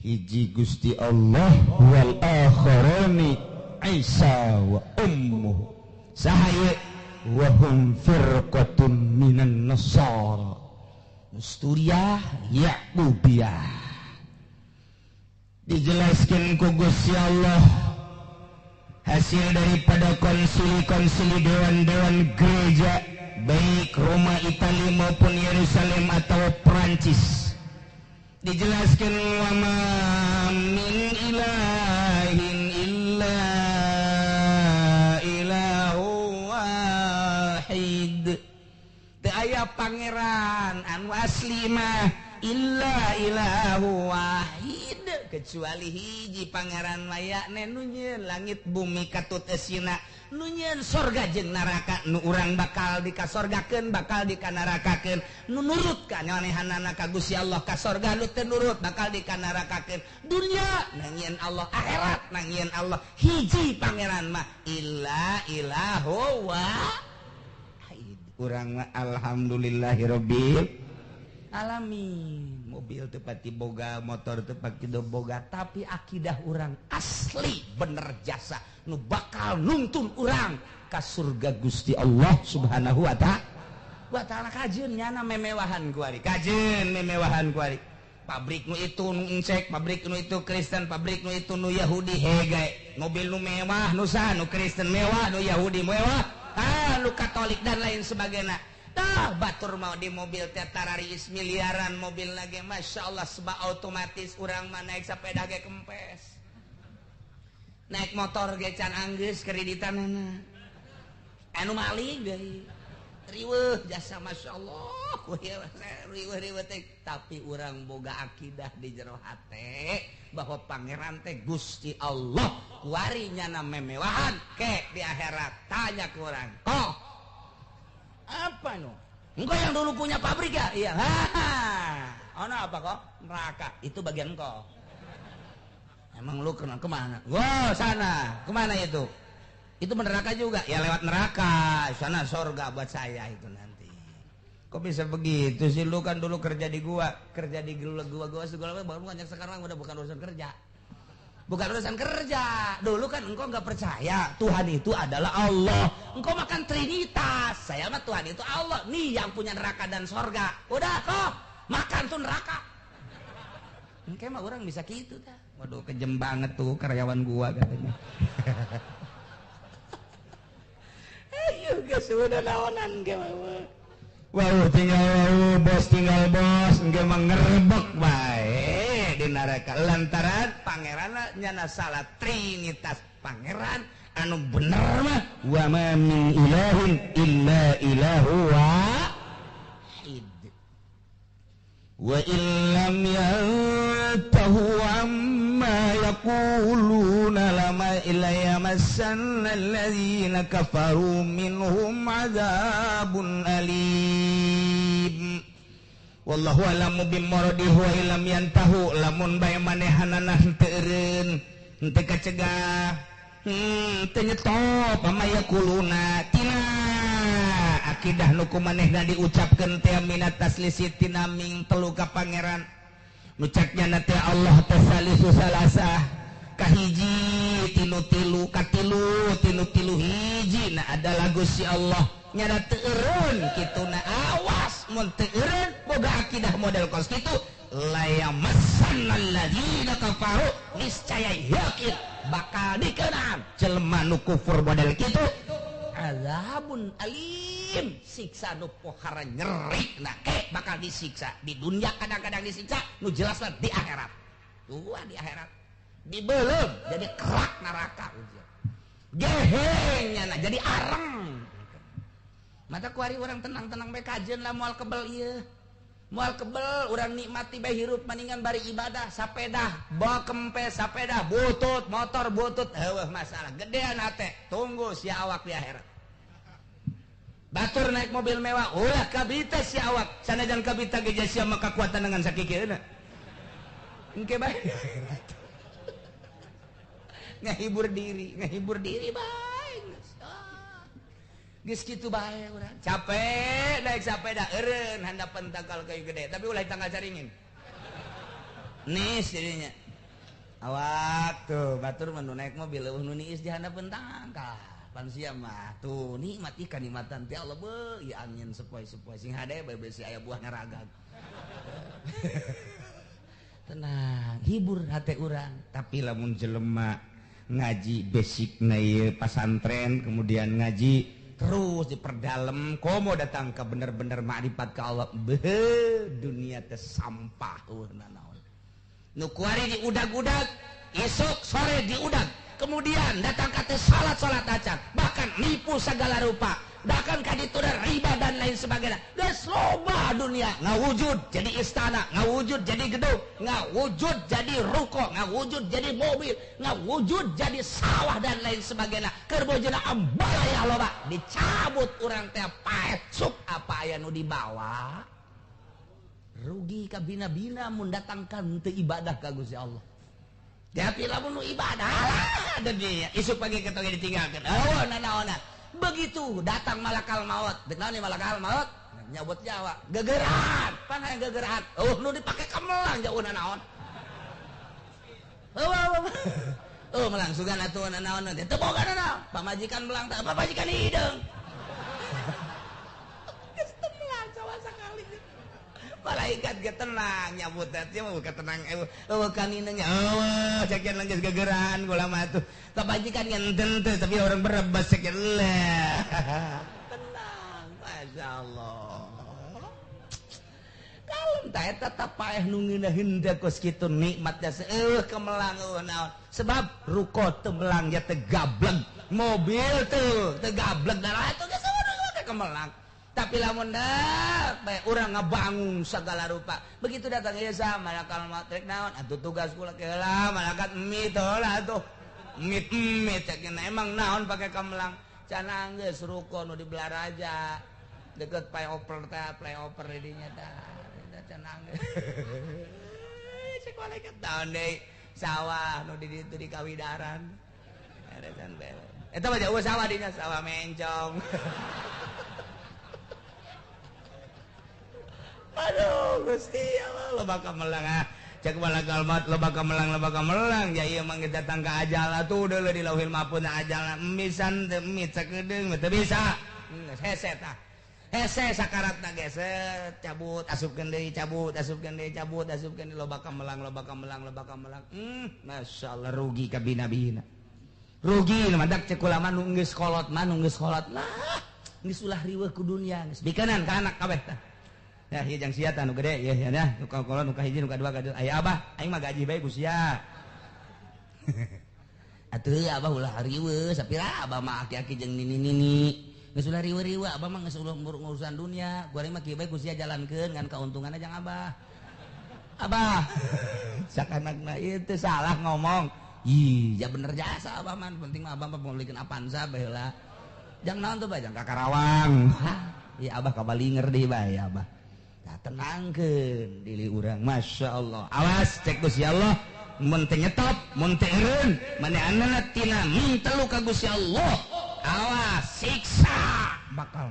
Hiji Gusti Allah wal akharani Isa wa ummuhu saha wa hum firqatun minan nasara Nusturiyah Yaqubiyah. Dijelaskan ku Gusti Allah hasil daripada konsili-konsili dewan-dewan gereja baik Roma, Italia maupun Yerusalem atau Perancis. Dijelaskan wa ma min ilahin illa ilahu wahid. Teu aya pangeran anu asli mah illa ilahu wahid kecuali hiji pangeran mayakne nu nyieun langit bumi katut esina nu nyieun sorga jeung neraka nu urang bakal dikasorgakeun bakal dikanarakakeun nu nurut ka nyanehanana ka Gusti Allah ka sorga nu teu nurut bakal dikanarakakeun dunya nangieun Allah akhirat nangieun Allah hiji pangeran mah illa ilahu wahid. Urang mah alhamdulillahirabbil alamin. Mobil tepati boga, motor tepati boga, tapi akidah urang asli bener jasa nu bakal nuntun urang ka surga Gusti Allah Subhanahu wa ta'ala. Kajeun nyana memewahan kuari, kajeun memewahan kuari. Pabrik nu itu nu encek, pabrik nu itu Kristen, pabrik nu itu nu Yahudi hegae. Mobil nu mewah nu saha, nu Kristen mewah, nu Yahudi mewah, nu Katolik dan lain sebagainya. Tah batur mau di mobil teh tararis miliaran mobil lagi masya Allah sebab otomatis urang mah naik sepeda ge kempes naik motor ge can anggeus kreditanana anu maling deui Riweuh jasa Masya Allah riweuh-riweuh teh tapi urang boga akidah di jero hate bahwa pangeran teh Gusti Allah kuari nyana memewahan ke di akhirat tanya ke urang kok apa no engkau yang dulu punya pabrik ya iya haha ono apa kok neraka itu bagian engkau emang lu kena kemana wow sana kemana itu neraka juga ya lewat neraka sana sorga buat saya itu nanti kok bisa begitu sih lu kan dulu kerja di gua gua segala baru banyak sekarang udah bukan urusan kerja dulu kan engkau nggak percaya Tuhan itu adalah Allah engkau makan Trinitas saya mah Tuhan itu Allah nih yang punya neraka dan sorga udah kok makan tuh neraka engkau mah orang bisa gitu dah waduh kejem banget tuh karyawan gua katanya. Ayo geus udah naonan ge mah. Wah tinggal bos tinggal bos engke mah ngerebek bae di neraka lantaran pangeranna nyana salah trinitas pangeran anu bener mah wa ma min ilahin illa ilahu wahid wa illam yantahu amma yaquluna lama illa yamassanna alladzina kafaru minhum adzabun alim wallahu alamu bimuradihi wa illam yantahu lamun bae manehanana henteu eureun henteu kacegah henteu nyetop amma yaquluna tina akidah nu ku manehna diucapkeun teh minat taslisi tina ming telu ka pangeran nu cek nyana teh Allah teh salisu salasah kahiji tinu tilu katilu tinu tilu hiji na adalah Gusti Allah nyana teu eureun kituna awas mun teu eureun boga akidah model kos kitu layamassanna alladzina kafaru niscaya yakin bakal dikenaan jelema nu kufur model kitu azabun alim siksa nu pohara nyeri nah ke bakal disiksa di dunia kadang-kadang disiksa nu jelas lah di akhirat dua di akhirat dibelum jadi kerak neraka gehengnya nah jadi areng mata kuari orang tenang-tenang bae kajeun lah moal kebel ieu moal kebel urang nikmati bae hirup maningan bari ibadah sapedah bawa kempes sapedah butut motor butut heueuh masalah gedean hate tunggu sia awak di akhirat batur naik mobil mewah ulah kabita sia awak sanajan kabita ge sia mah kakuatan dengan sakikeuna engke bae ngahibur diri bae geus kitu bae urang capek naik sepeda eureun handapeun tangkal kayu gede tapi ulah tanggal caringin nis jadinya awak tuh batur mah nu naik mobil eueuh nu niis di handapeun tangkal pan sia mah tuh nikmat ikan nikmatan teh Allah beuh ieu angin sepoi-sepoi sing hade bae besi aya buah ngaragag tenang hibur hate urang tapi lamun jelema ngaji basic na ieu pasantren kemudian ngaji terus diperdalam komo datang ke bener-bener makrifat ke Allah beuh dunia teh sampah eueuh nanaon nu kuari diudag-udag esok sore diudag kemudian datang ka teh salat-salat acan bahkan nipu segala rupa bahkan ka ditu riba dan lain sebagainya geus loba dunia ngawujud jadi istana ngawujud jadi gedung ngawujud jadi ruko ngawujud jadi mobil ngawujud jadi sawah dan lain sebagainya keur bojona ambalaya loba dicabut urang teh paeh sup apa aya nu dibawa rugi ka bina-bina mun datangkan teu ibadah ka Gusti Allah tapi lamun nu ibadah lah dunia isuk pagi ketoge ditinggalkeun eueuh nanaonan begitu datang malakal maut dek naon malakal maut nyabut nyawa gegeran pan hayang gegeran eueuh nu dipake kemelang jauhna naon eueuh oh melang sugan atuh naon teh teu boga naon pamajikan melang teh pamajikan hideung geus teu melang sawa sakali malaikat ge tenang nyabut teh mah bukan tenang eueuh kaninanya eueuh sakian geus gegeran kula mah atuh kebajikan ngenten teh tapi orang berebas sakian lah tenang masyaallah kalem tah eta teh paeh nu ngeunaheun teh kos kitu nikmatnya eueuh kemelang eueuh naon sebab ruko teu melang ya teh gableng mobil teu teu gableng darah atuh geus kemelang Tapi lamun bae urang ngabangun segala rupa. Begitu datang ieu sa malakal maut rek naon atuh tugas kula heula malakat mie heula atuh. Mie mie cek emang naon pake kamelang. Cenah geus ruko nu di Belaraja. Deket flyover teh, flyover di dinya tah. Cenah geus. Cek malaikat naon deui sawah nu di ditu di Kawidaran. Ada can bele. Eta mah jauh sawah dinya sawah mencong. Aduh Gusti Allah loba kamelang ah. Cek malakal maut loba kamelang ya ieu mah geus datang ka ajal atuh deuleu di lauhil mahfuz ajal misan teu mie sakedeung teu bisa. Geus hese tah. Hese sakaratna geus cabut asupkeun deui cabut asupkeun deui cabut asupkeun deui loba kamelang loba kamelang loba kamelang. Masyaallah rugi ka bina-bina. Rugi madak cek ulama nu geus kolot mah nu geus kolot lah geus ulah riweuh ku dunya geus bikenan ka anak kabeh tah. Ya ieu jang sia tah nu gede ieu ya dah nu kolot nu kahiji nu kadua kadua aya abah aing mah gaji bae ku sia. Atuh abah ulah riweuh sapira abah mah aki-aki jeung nini-nini geus ulah riweuh-riweuh abah mah geus ulah urusan dunia goreng mah kieu bae ku sia jalankeun ngan kauntunganna jang abah. Abah sakanakna ieu teh salah ngomong. Ih, ya bener jasa abah mah penting mah abah mah pemilikeun Avanza bae heula. Jang naon tuh bae jang ka Karawang. Ya abah kabalinger deui bae abah. Nah, tenangkeun diri urang Masya Allah. Awas cek Gusti Allah mun teu nyetop mun teu eureun manehanna tina mintelu ka Gusti Allah. Awas siksa bakal.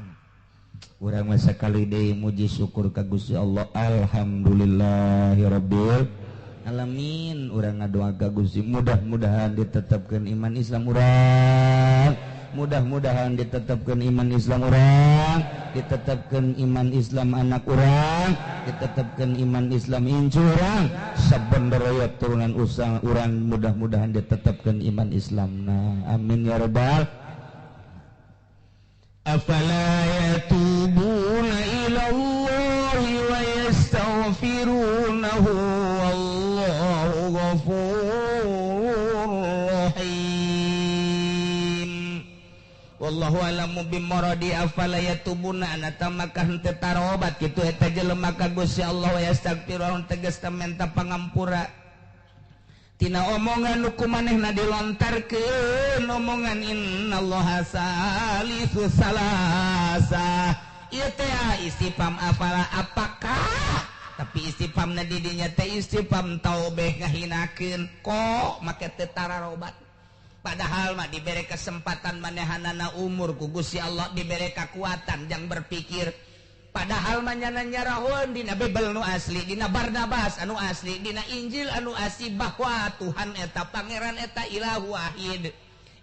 Urang mah sakali deui muji syukur ka Gusti Allah. Alhamdulillahirabbil alamin. Urang ngadoa ka Gusti mudah-mudahan ditetapkeun iman Islam urang. Mudah-mudahan ditetapkan iman Islam orang, ditetapkan iman Islam anak orang, ditetapkan iman Islam incu orang, sabenderaya turunan usang orang mudah-mudahan ditetapkan iman Islam. Nah, amin ya rabbal. Afala yatubuna ila Allahi wa yastaghfirunahu wallahu ghafurur rahim. Wallahu alamu bimaradi afala yatubuna anata maka henteu tarobat kitu eta jelema ka Gusti Allah wa yastaghfirun tegas menta pangampura tina omongan nu kumanehna dilontarkeun omongan innallaha salisu salasa ieu teh istifham afala apakah tapi istifhamna di dinya teh istifham taubeh ngahinakeun kok make teu tararobat. Padahal mah diberi kesempatan manehanana umur ku Gusti Allah diberi kekuatan jang berpikir. Padahal mah nyana nyarahun dina Bible nu asli, dina Barnabas anu asli, dina Injil anu asli bahwa Tuhan eta pangeran eta ilahu wahid.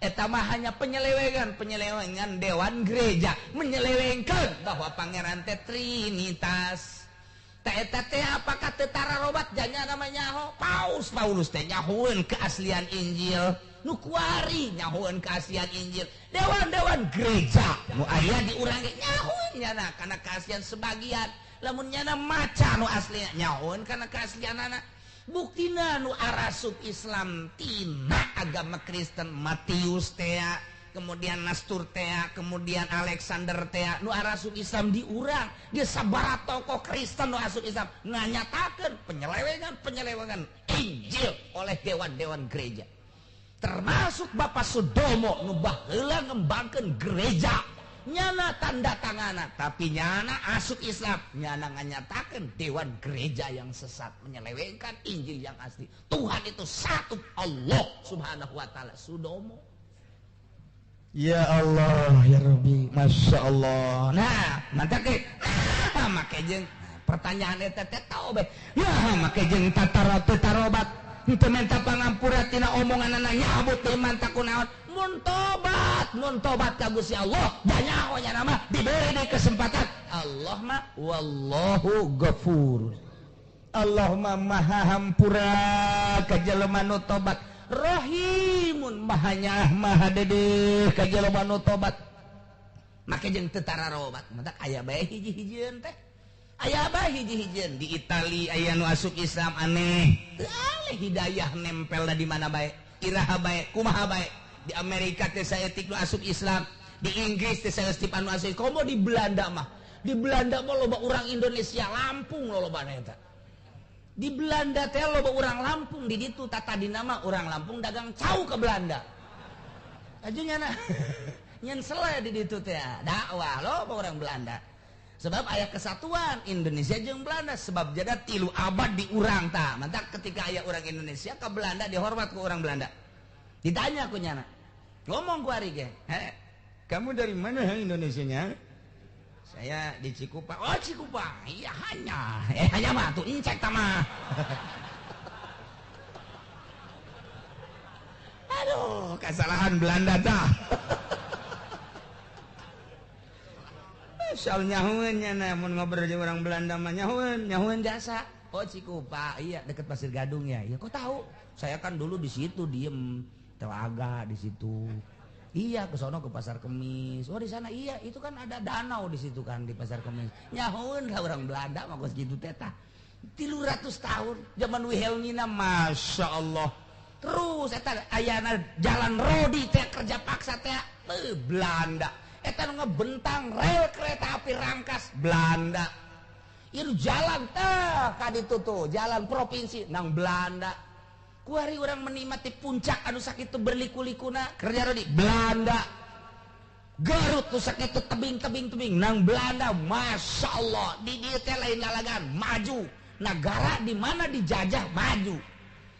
Eta mah hanya penyelewengan dewan gereja menyelewengkeun bahwa pangeran teh Trinitas. Teh eta teh apakah teu tararobat janya namanya nyaho? Paus Paulus teh nyahoeun keaslian Injil. Nu kuari nyahoeun keaslian Injil. Dewan-dewan gereja nu aya di urang ge nyahoeun nyana kana keaslian sebagian. Lamun nyana maca nu asli nyahoeun kana keaslianana. Buktina nu arasup Islam tina agama Kristen Matius tea, kemudian Nastur tea, kemudian Alexander tea nu arasup Islam di urang. Dia sabaraha tokoh Kristen nu asup Islam nganyatakeun penyelewengan Injil oleh dewan-dewan gereja. Termasuk Bapak Sudomo nu baheula ngembangkeun gereja nyana tanda tangana tapi nyana asup Islam nyana nganyatakeun dewan gereja yang sesat menyelewengkan Injil yang asli. Tuhan itu satu Allah Subhanahu wa taala. Sudomo. Ya Allah ya Rabbi Masya Allah. Nah mantap ke nah, make jeung pertanyaan eta teh tahu be. Nah make jeung tatarobat henteu menta pangampura tina omonganana nyabut teu manta kunaon mun tobat ka Gusti Allah banyak nya mah diberi deui kesempatan Allah mah wallahu ghafur. Allah mah maha hampura ka jelema nu tobat rahimun maha nyaah maha dedeh ka jelema nu tobat. Make jeung teu tararobat matak aya bae hiji-hijieun teh. Aya bae hiji-hijieun di Itali aya nu asup Islam aneh. Teu aleh hidayah nempelna di mana bae, iraha bae, kumaha bae. Di Amerika teh saeutik nu asup Islam, di Inggris teh saeutik anu asup, komo di Belanda mah Di Belanda mah loba urang Indonesia Lampung lolobana eta. Di Belanda teh loba urang Lampung di ditu tata dinama urang Lampung dagang cau ke Belanda. Aju nyana nyen sele di ditu teh dakwah loba urang Belanda. Sebab aya kesatuan Indonesia jeung Belanda sebab jada 3 abad di urang tah. Mantak ketika aya urang Indonesia ke Belanda dihormat ku urang Belanda. Ditanya ku nyana. Ngomong ku ari ge, "Kamu dari mana Indonesianya?" Saya di Cikupa. Oh Cikupa, iya hanya. Hanya mah tuh incek tama. Aduh, kesalahan Belanda dah. Soal nyahueun nya mun ngobrol jeung orang Belanda mah nyahueun, nyahueun jasa. Oh Cikupa, iya deket Pasir Gadung ya. Ya kok tahu? Saya kan dulu di situ diem, telaga di situ. Iya ke sono ke Pasar Kemis. Oh di sana iya, itu kan ada danau di situ kan di Pasar Kemis. Nyahueun lah orang Belanda mah kos kitu teh tah. 300 tahun zaman Wilhelmina, Masya Allah. Terus eta ayana jalan rodi teh kerja paksa teh Belanda. Eta nu ngebentang rel kereta api Rangkas Belanda. Ieu jalan teh ka ditu tuh, jalan provinsi nang Belanda. Kuari orang menikmati puncak anu sakitu berliku-likuna kerja rodi Belanda. Garut nu sakitu tebing-tebing-tebing nang Belanda. Masya Allah di dieu teh lain lalagan maju. Negara di mana dijajah maju.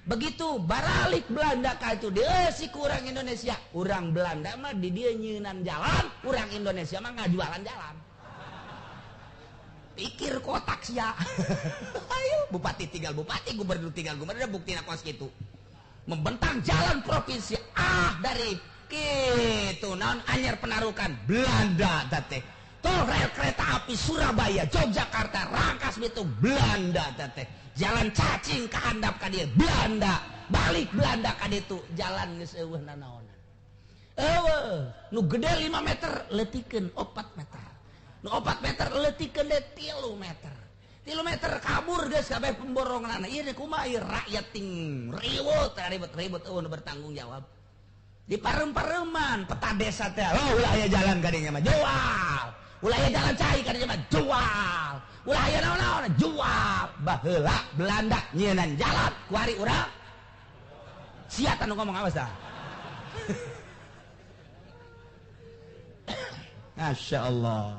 Begitu baralik Belanda ka itu dia si kurang Indonesia. Urang Belanda mah di dieu nyeunan jalan, urang Indonesia mah ngajualan jalan. Pikir kotak sia. Ayo bupati tinggal bupati, gubernur tinggal gubernur, buktina kos kitu. Membentang jalan provinsi ah dari kitu naon anyar penarukan Belanda teh. Tol rel kereta api Surabaya, Yogyakarta, Rangkas Bitung Belanda teh. Jalan cacing ka handap ka dieu Belanda, balik Belanda ka ditu, jalan geus eueuh nanaonan. Eueuh, nu gede 5 meter leutikeun 4 meter. Nu 4 meter leutikeun deui 3 meter. 3 meter kabur geus kabeh pemboronganna. Ieu kumaha ieu rakyat ting ribut ribut-ribut eueuh nu bertanggung jawab. Di parem-pareman peta desa teh, oh ulah aya jalan ka dinya mah jual. Ulah aya jalan cai ka dinya mah jual. Ulah aya naon-naon jual. Baheula Belanda nyieunnan jalan kuari urang. Sia tanu ngomong awas dah. Masya Allah.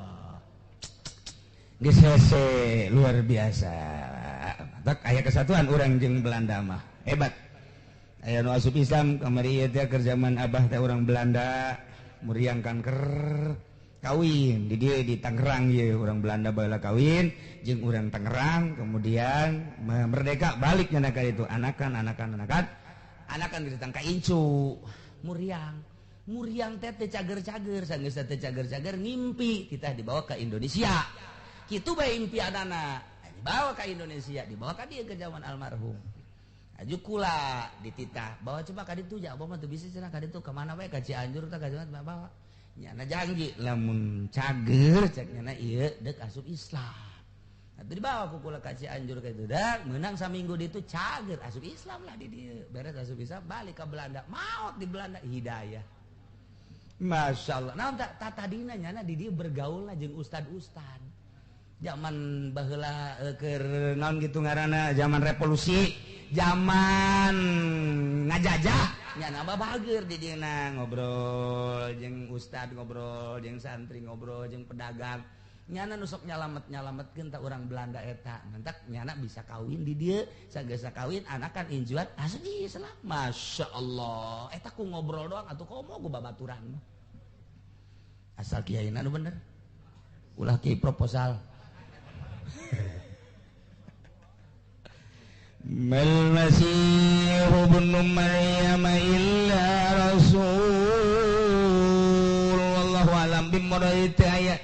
Geus hese luar biasa. Matak aya kesatuan urang jeung Belanda mah. Hebat. Aya nu asup Islam kamari ieu teh keur zaman abah teh urang Belanda muriang kanker kawin di dieu di Tangerang ieu urang Belanda baheula kawin jeung urang Tangerang kemudian merdeka balik nya ka itu anakan anakan anakan anakan ditang ka incu muriang muriang teh teu cager-cager sanggeus teh cager-cager ngimpi kita dibawa ke Indonesia. Kitu bae impianana dibawa ke Indonesia, dibawa ka dieu ke zaman almarhum. Aju kula dititah bawa coba ka ditu ja abah mah teu bisa cenah ka ditu ka mana bae ka Cianjur tah ka Jawa bawa. Nyana janji lamun cager cek nyana ieu deuk asup Islam. Atuh dibawa ku kula ka Cianjur ka ditu dah meunang saminggu ditu cager asup Islam lah di dieu. Beres asup Islam balik ka Belanda, maot di Belanda hidayah. Masya Allah. Nah, tatadina nyana di dieu bergaul lah jeung ustad-ustad. Zaman baheula keur naon kitu ngaranna zaman revolusi, zaman ngajajah, nyana mah bager di dieu ngobrol jeung ustad, ngobrol jeung santri, ngobrol jeung pedagang. Nyana nu sok nyalamet-nyalametkeun ta urang Belanda eta. Mantak nyana bisa kawin di dieu, sagesa kawin anakan injuat asli Islam. Masya Allah. Eta ku ngobrol doang atuh komo ku babaturan mah. Asal kiaina nu bener. Ulah kiai proposal. Mal Masihu ibnu Maryam illa rasul wallahu alam bimurati ayat.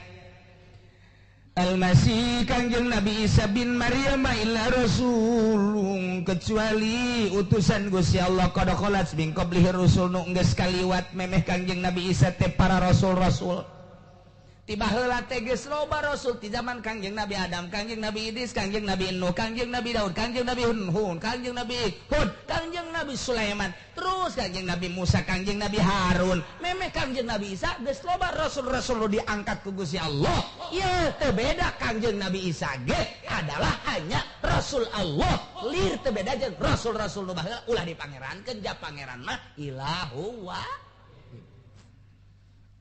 Al-Masih Kangjeng Nabi Isa bin Maryam illa rasulun kecuali utusan Gusti Allah qad khalat min qablihi rusul nu geus kaliwat memeh Kangjeng Nabi Isa teh para rasul-rasul. Tiba heula teh geus loba rasul ti zaman Kangjeng Nabi Adam, Kangjeng Nabi Idris, Kangjeng Nabi Nuh, Kangjeng Nabi Daud, Kangjeng Nabi Hud, Kangjeng Nabi Hud, Kangjeng Nabi Sulaiman, terus Kangjeng Nabi Musa, Kangjeng Nabi Harun, memeh Kangjeng Nabi Isa geus loba rasul-rasul nu diangkat ku Gusti Allah. Ieu teu beda Kangjeng Nabi Isa ge adalah hanya rasul Allah. Lir teu beda jeung rasul-rasul nu baheula ulah dipangerankeun ja pangeran mah ilahu wa.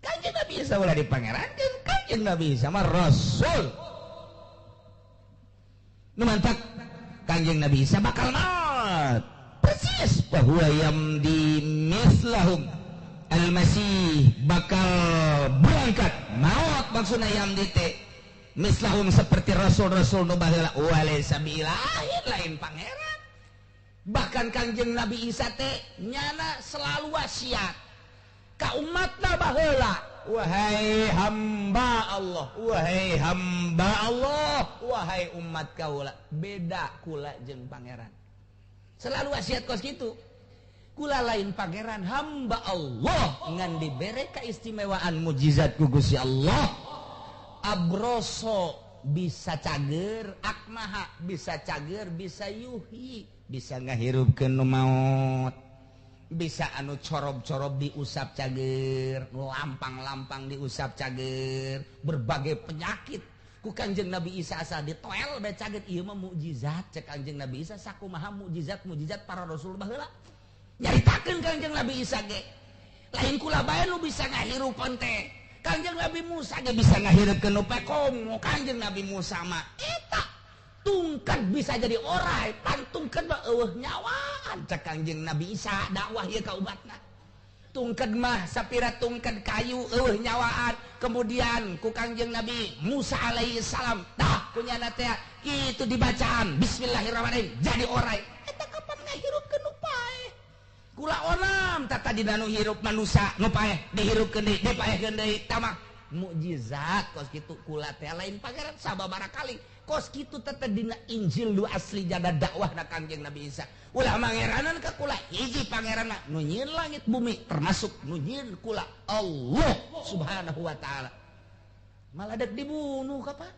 Kanjeng Nabi Isa ulah dipangerankeun, Kanjeng Nabi Isa mah rasul. Nu mantak Kanjeng Nabi Isa bakal maut. Persis bahwa yamdi mislahum al-masih bakal berangkat maut maksudna yamdi teh mislahum seperti rasul-rasul nu baheula walaysa bilahin lain pangeran. Bahkan Kanjeng Nabi Isa teh nyana selalu wasiat ka umatna baheula, wahai hamba Allah, wahai hamba Allah, wahai umat kaula, beda kula jeung pangeran. Selalu wasiat kos kitu. Kula lain pangeran, hamba Allah ngan dibere keistimewaan mujizat ku Gusti Allah. Abroso bisa cager, akmaha bisa cager, bisa yuhi, bisa ngahirupkeun nu maot. Bisa anu corob-corob diusap cager, lampang-lampang diusap cager, berbagai penyakit ku Kangjeng Nabi Isa asa ditoel bae cager. Ieu mah mukjizat cek Kangjeng Nabi Isa sakumaha mukjizat-mukjizat para rasul baheula. Nyaritakeun Kangjeng Nabi Isa ge lain kula bae nu bisa ngahirupkeun teh. Kangjeng Nabi Musa ge bisa ngahirupkeun nu komo Kangjeng Nabi Musa mah eta tungkat bisa jadi orai, pantungkeun mah eueuh nyawaan cek Kangjeng Nabi Isa dakwah ieu ka umatna. Tungkeun mah sapira tungkeun kayu eueuh nyawaan, kemudian ku Kangjeng Nabi Musa alaihi salam tah kunyana teh kitu dibacaan bismillahirrahmanirrahim jadi orai. Eta kapan ngahirupkeun nu paeh? Kula onam tah tadina nu hirup manusa nu paeh dihirupkeun deui, dipaehkeun deui tamah mukjizat kos kitu kula teh lain pangeran sababaraha kali. Kos kitu teh dina Injil nu asli jada dakwahna Kangjeng Nabi Isa. Ulah mangeranan ka kula hiji pangeranna nu nyieun langit bumi termasuk nu nyieun kula Allah Subhanahu wa taala. Malah dek dibunuh kapan?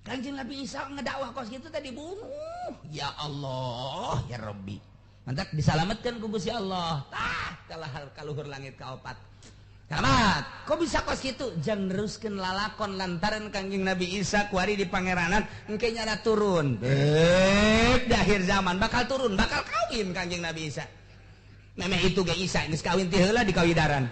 Kangjeng Nabi Isa ngedakwah kos kitu teh dibunuh. Ya Allah, ya Rabbi. Mantak disalametkeun ku Gusti Allah. Tah kalah kaluhur langit kaopat. Selamat. Kok bisa kos kitu? Jang neruskeun lalakon lantaran Kangjeng Nabi Isa kuari di pangeranan engke nyana turun. Beb, di akhir zaman bakal turun, bakal kawin Kangjeng Nabi Isa. Memeh itu ge Isa geus kawin ti heula di kawidaran.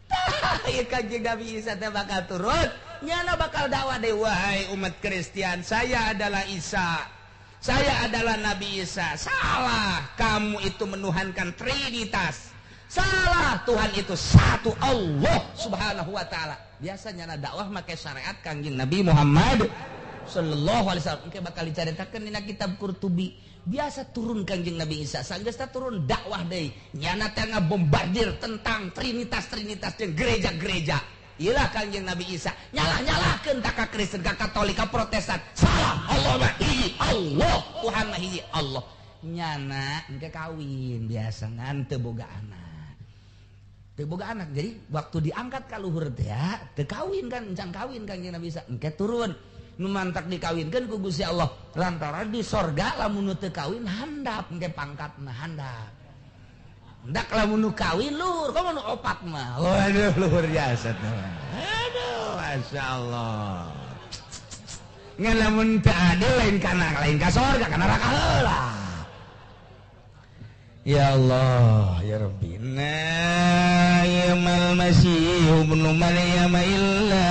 Tah, ieu Kangjeng Nabi Isa teh bakal turun, nyana bakal dakwah deui, wahai umat Kristian, saya adalah Isa. Saya adalah Nabi Isa. Salah, kamu itu menuhankan Trinitas. Salah, Tuhan itu satu Allah Subhanahu wa taala. Biasanya na dakwah make syariat Kangjeng Nabi Muhammad sallallahu alaihi wasallam. Engke bakal dicaritakeun dina kitab Qurtubi. Biasa turun Kangjeng Nabi Isa, sanggeus turun dakwah deui. Nyana teh ngabombardir tentang Trinitas-trinitas jeung gereja-gereja. Iyalah Kangjeng Nabi Isa nyalah-nyalahkeun ka Kristen, ka Katolik, ka Protestan. Salah, Allah mah hiji, Allah, Tuhan mah hiji, Allah. Nyana engke kawin biasa ngan teu boga anak. Teu boga anak. Jadi waktu diangkat ka luhur teh teu kawin kan, encan kawin Kangjeng Nabi Isa. Engke turun nu mantak dikawinkeun ku Gusti Allah. Lantaran di sorga lamun nu teu kawin handap engke pangkatna handap. Ndak lamun nu kawin luhur, komo nu opat mah. Waduh luhur jasa teh. Aduh, masyaallah. Ngan lamun teu adil lain kana lain ka sorga ka neraka heula. Ya Allah, ya Rabbi. Na yamal masih ibnu Maryam illa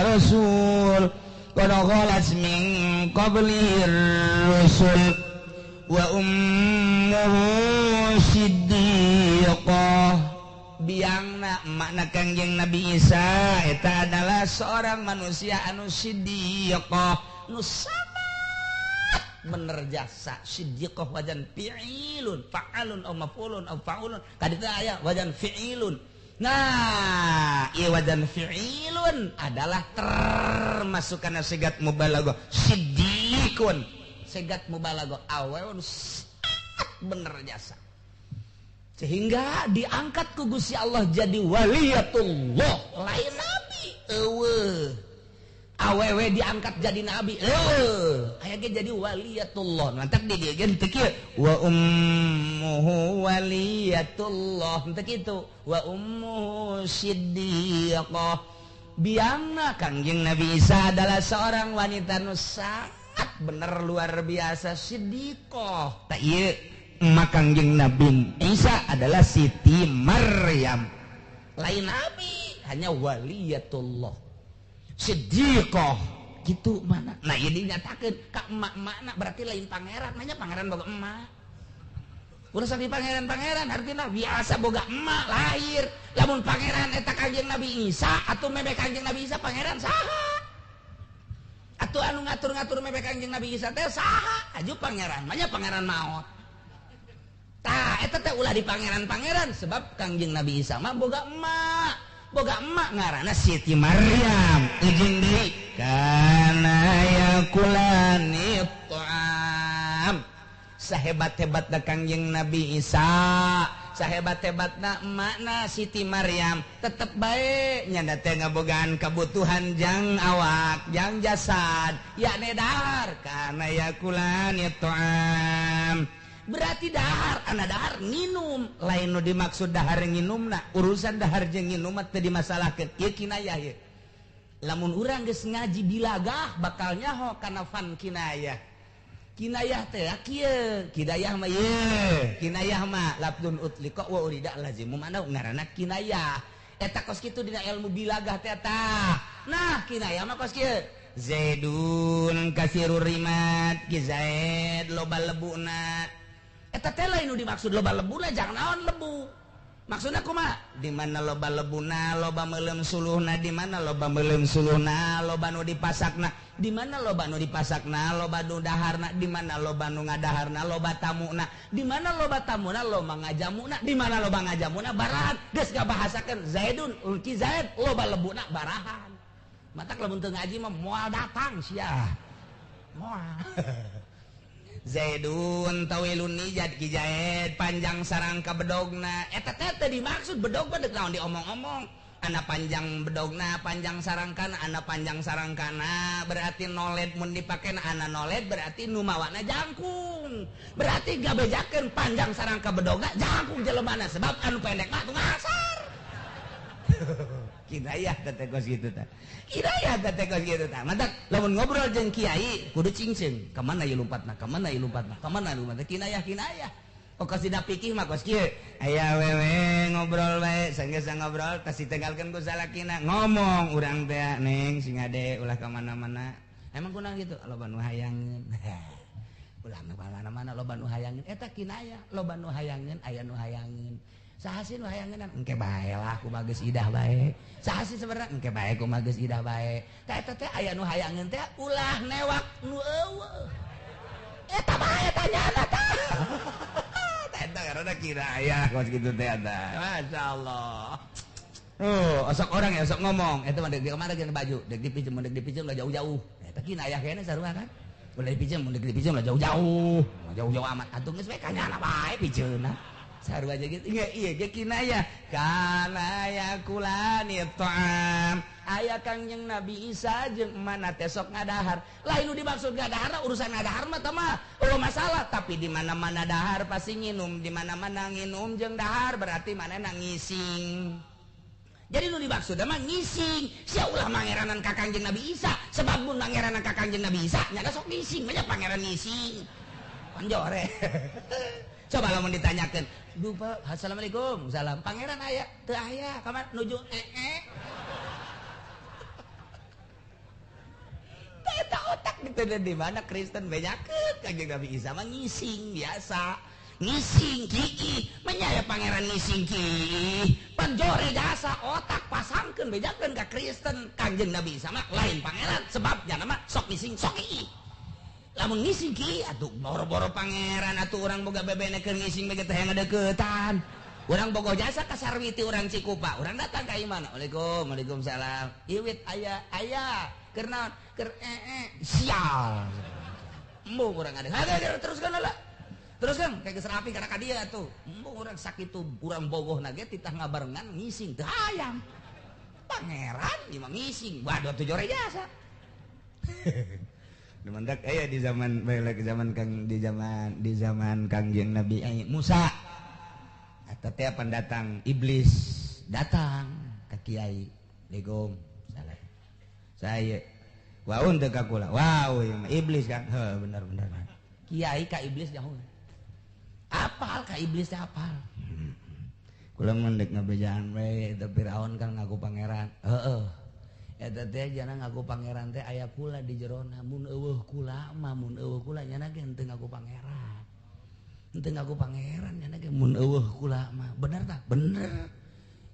rasul qad khalat min qablihi rusul wa ummuhu siddiqah. Biangna makna Kangjeng Nabi Isa eta adalah seorang manusia anu siddiqah, nu sangat bener jasa. Siddiqah wajan fi'ilun, fa'alun aw maf'ulun aw fa'ulun. Tadi teh aya wajan fi'ilun. Nah, ieu wajan fi'ilun adalah termasuk kana sigat mubalaghah. Siddiqun sigat mubalaghah awewe nu sangat bener jasa. Sehingga diangkat ku Gusti Allah jadi waliyatullah, lain nabi. Eueuh. Awewe diangkat jadi nabi. Eueuh, aya ge jadi waliyatullah. Mantak di dieu ge teu kieu wa ummuhu waliyatullah, teu kitu. Wa ummuhu siddiqah. Biangna Kangjeng Nabi Isa adalah seorang wanita nu sangat bener luar biasa siddiqah. Tah ieu emak Kangjeng Nabi Isa adalah Siti Maryam. Lain nabi, hanya waliyatullah. Siddiqah gitu mana. Nah, ieu dinyatakeun ka emak-emakna berarti lain pangeran, nanya pangeran boga emak. Urusan di pangeran-pangeran artinya biasa boga emak lahir. Lamun pangeran eta Kangjeng Nabi Isa atuh mebe Kangjeng Nabi Isa pangeran saha? Atuh anu ngatur-ngatur mebe Kangjeng Nabi Isa teh saha? Aju pangeran, manya pangeran maot. Tah eta teh ulah di pangeran-pangeran sebab Kangjeng Nabi Isa mah boga emak. Boga emak ngaranna Siti Maryam. Ujung deui kana yakulani ta'am. Sahebat-hebatna Kangjeng Nabi Isa, sahebat-hebatna emakna Siti Maryam, tetep bae nyanda teh ngabogaan kebutuhan jang awak, jang jasad, yakni dahar kana yakulani ta'am. Berarti dahar, ana dahar nginum, lain nu dimaksud dahar nginumna, urusan dahar jeung nginum mah teu dimasalahkeun. Ieu kinayah ieu. Lamun urang geus ngaji bilagah bakal nyaho kana fan kinayah. Kinayah teh kieu, kinayah mah ieu, kinayah mah lafdzun utliqa wa urida lazimu mana ngaranna kinayah. Eta kos kitu dina ilmu bilagah teh tah. Nah, kinayah mah kos kieu. Zaidun kasirur rimat, ki Zaid loba lebuna. Eta teh lain nu dimaksud loba lebuna, jangan naon lebu. Maksudna kumaha? Di mana loba lebuna, loba meuleum suluhna, di mana loba meuleum suluhna, loba nu dipasakna, di mana loba nu dipasakna, loba nu daharna, di mana loba nu ngadaharna, loba tamuna, di mana loba tamuna, loba ngajamuna, di mana loba ngajamuna barahan. Geus ngabahasakeun Zaidun, ki Zaid loba lebuna barahan. Matak lamun teu ngaji mah moal datang sia. Moal. Zaidun tawilun nijad ki Zaid panjang sarangka bedogna. Eta teh teu dimaksud bedog mah deuk naon diomong-omong. Ana panjang bedogna, panjang sarangkana, ana panjang sarangkana berarti noled mun dipake ana noled berarti nu mawana jangkung. Berarti gabejakeun panjang sarangka bedogna jangkung jelemana sebab anu pendek mah ngasar. Kinayah teh kos kitu tah. Kinayah teh kos kitu tah. Mantak lamun ngobrol jeung kiai kudu cingceung. Ka mana ieu lompatna? Ka mana ieu lompatna? Ka mana lompatna? Kinayah kinayah. Oh kos dina pikih mah kos kieu. Aya wewe ngobrol bae, sanggeus ngobrol tas ditinggalkeun ku salakina. Ngomong urang teh neng sing ade ulah ka mana-mana. Emang kunaon kitu? Loba nu hayangeun. Ulah ka mana-mana loba nu hayangeun. Eta kinayah, loba nu hayangeun, aya nu hayangeun. Saha sih nu hayangeun? Engke bae lah kumaha geus idah bae. Saha sih sebenarnya? Engke bae kumaha geus idah bae. Tah eta teh aya nu hayangeun teh ulah newak nu eueuh. Eta bae tanyana tah. Tah eta karena kinayah kos kitu teh eta. Masyaallah. Oh, osok orang ya osok ngomong. Eta mah deuk di kamar geus baju, deuk dipinjem, deuk dipinjem lah jauh-jauh. Eta kinayah kene sarua kan. Ulah dipinjem, deuk dipinjem lah jauh-jauh. Jauh-jauh amat atuh geus we kanyana bae pijeunna. Sarua aja gitu. Iya, iya ge kinayah. Kana yakulani ta'am. Aya Kangjeng Nabi Isa jeung mana teh sok ngadahar. Lain nu dimaksud ngadahar urusan ngadahar mah tah mah eueuh masalah, tapi di mana-mana dahar pasti nginum, di mana-mana nginum jeung dahar berarti manehna ngising. Jadi nu dimaksud mah ngising. Sia ulah mangeranan ka Kangjeng Nabi Isa, sebab mun mangeranan ka Kangjeng Nabi Isa nya sok ngising, banyak pangeran ngising. Panjore. Coba lamun ditanyakeun, "Duh, Pak, assalamualaikum." Salam. Pangeran aya? Teu aya, kamar nuju ee. Eta otak gitu di mana Kristen bejakeun Kangjeng Nabi Isa mah ngising biasa. Ngising kiki, menyaya pangeran ngising ki. Panjore jasa otak pasangkeun bejakeun ka Kristen Kangjeng Nabi Isa mah lain pangeran sebab nya mah sok ngising sok ii. Lamun ngising ki atuh boro-boro pangeran atuh urang boga bebene keur ngising bege teh ngadeukeutan. Urang bogo jasa ka Sarwiti urang Cikupa, urang datang ka imana. Waalaikum, waalaikumsalam. Iwit aya aya keur naon? Keur sial. Embung urang ada. Teruskeun lah. Terus kan kayak geus rapi kana ka dia tuh. Embung urang sakitu urang bogoh na ge titah ngabarengan ngising teu hayang. Pangeran ieu mah ngising, waduh tuh jore jasa. Dumandak aya di zaman bae zaman Kang di zaman Kangjeng Nabi Musa. Eta teh pendatang iblis datang ka kiai. Legom salah. Saya waun teu ka kula. Wow, ieu mah iblis kan. Heuh bener bener. Kiai ka iblis jauh. Apal ka iblis teh apal. Kula mun deuk ngabejaan we eta Firaun kan ngaku pangeran. Heeh. Eta teh jana ngaku pangeran teh aya kula di jerona. Mun eueuh kula mah mun eueuh kula nyana ge henteu ngaku pangeran. Henteu ngaku pangeran nyana ge mun eueuh kula mah. Bener tah? Bener.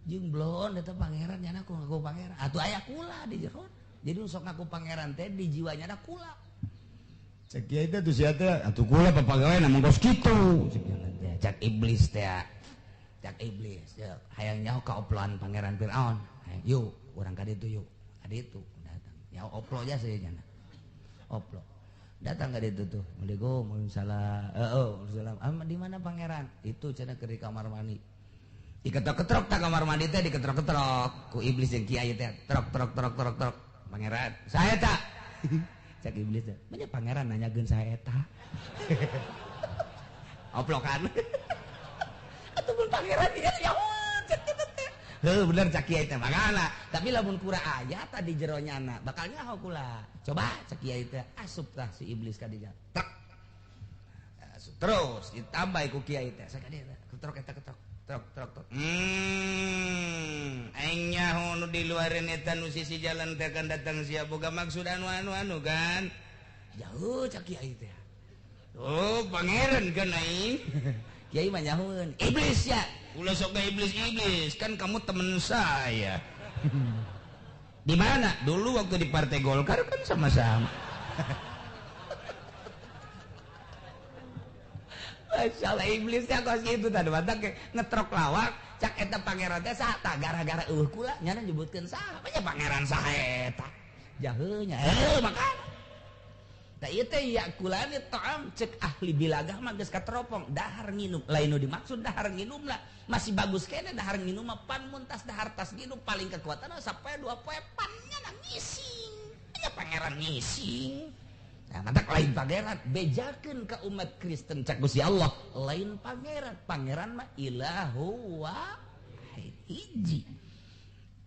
Jeung blon eta pangeran nyana ku ngaku pangeran. Atuh aya kula di jerona. Jadi sok ngaku pangeran teh di jiwanya ada kula. Cek kiai teh tuh sia teh atuh kula papagawe mah kos kitu. Cek iblis teh. Cek iblis hayang nyaho ka oploan pangeran Firaun. Yuk urang ka ditu yuk. Ka ditu datang. Nyaho oplo aja sih nyana. Oplo. Datang ka ditu tuh. Assalamualaikum, waalaikumsalam. Heeh, waalaikumsalam. Ah, di mana pangeran? Itu cenah keur di kamar mandi. Diketrok-ketrok tak kamar mandi teh diketrok-ketrok ku iblis jeung kiai teh. Trok trok trok trok trok. Pangeran, saya tak. Cek iblis teh, banyak pangeran nanyakeun saya eta. Oplokan. Atuh mun pangeran dia nyaho cek kitu teh. Heuh bener cek kiai teh makana, tapi lamun kura aya tah di jero nyana bakal nyaho kula. Coba cek kiai teh asup tah si iblis ka dinya. Trek. Asup terus ditambah ku kiai teh. Sakadieu ketrok eta ketrok. Trok trok trok. Aing nyaho nu di luareun eta nu sisi jalan teh kan datang sia boga maksud anu anu anu kan. Jauh cek kiai teh. Oh, pangeran kan aing. Kiai mah nyahoeun. Iblis ya. Ulah sok iblis-iblis, kan kamu temen saya. Di mana? Dulu waktu di Partai Golkar kan sama-sama. Masalah iblisnya kos gitu tadi batak ngetrok lawak cak eta pangeran teh saha tah gara-gara eueuh kula nyana nyebutkeun saha nya pangeran saha eta jaheunya makan tah ieu teh yakulani ta'am cek ahli bilagah mah geus kateropong dahar nginum lain nu dimaksud dahar nginum lah masih bagus kene dahar nginum mah pan mun tas dahar tas nginum paling kekuatan sapoe dua poe pan nyana ngising nya pangeran ngising. Nah, mantak lain pangeran bejakeun ka umat Kristen cak Gusti Allah lain pangeran pangeran mah ilahu wahid hiji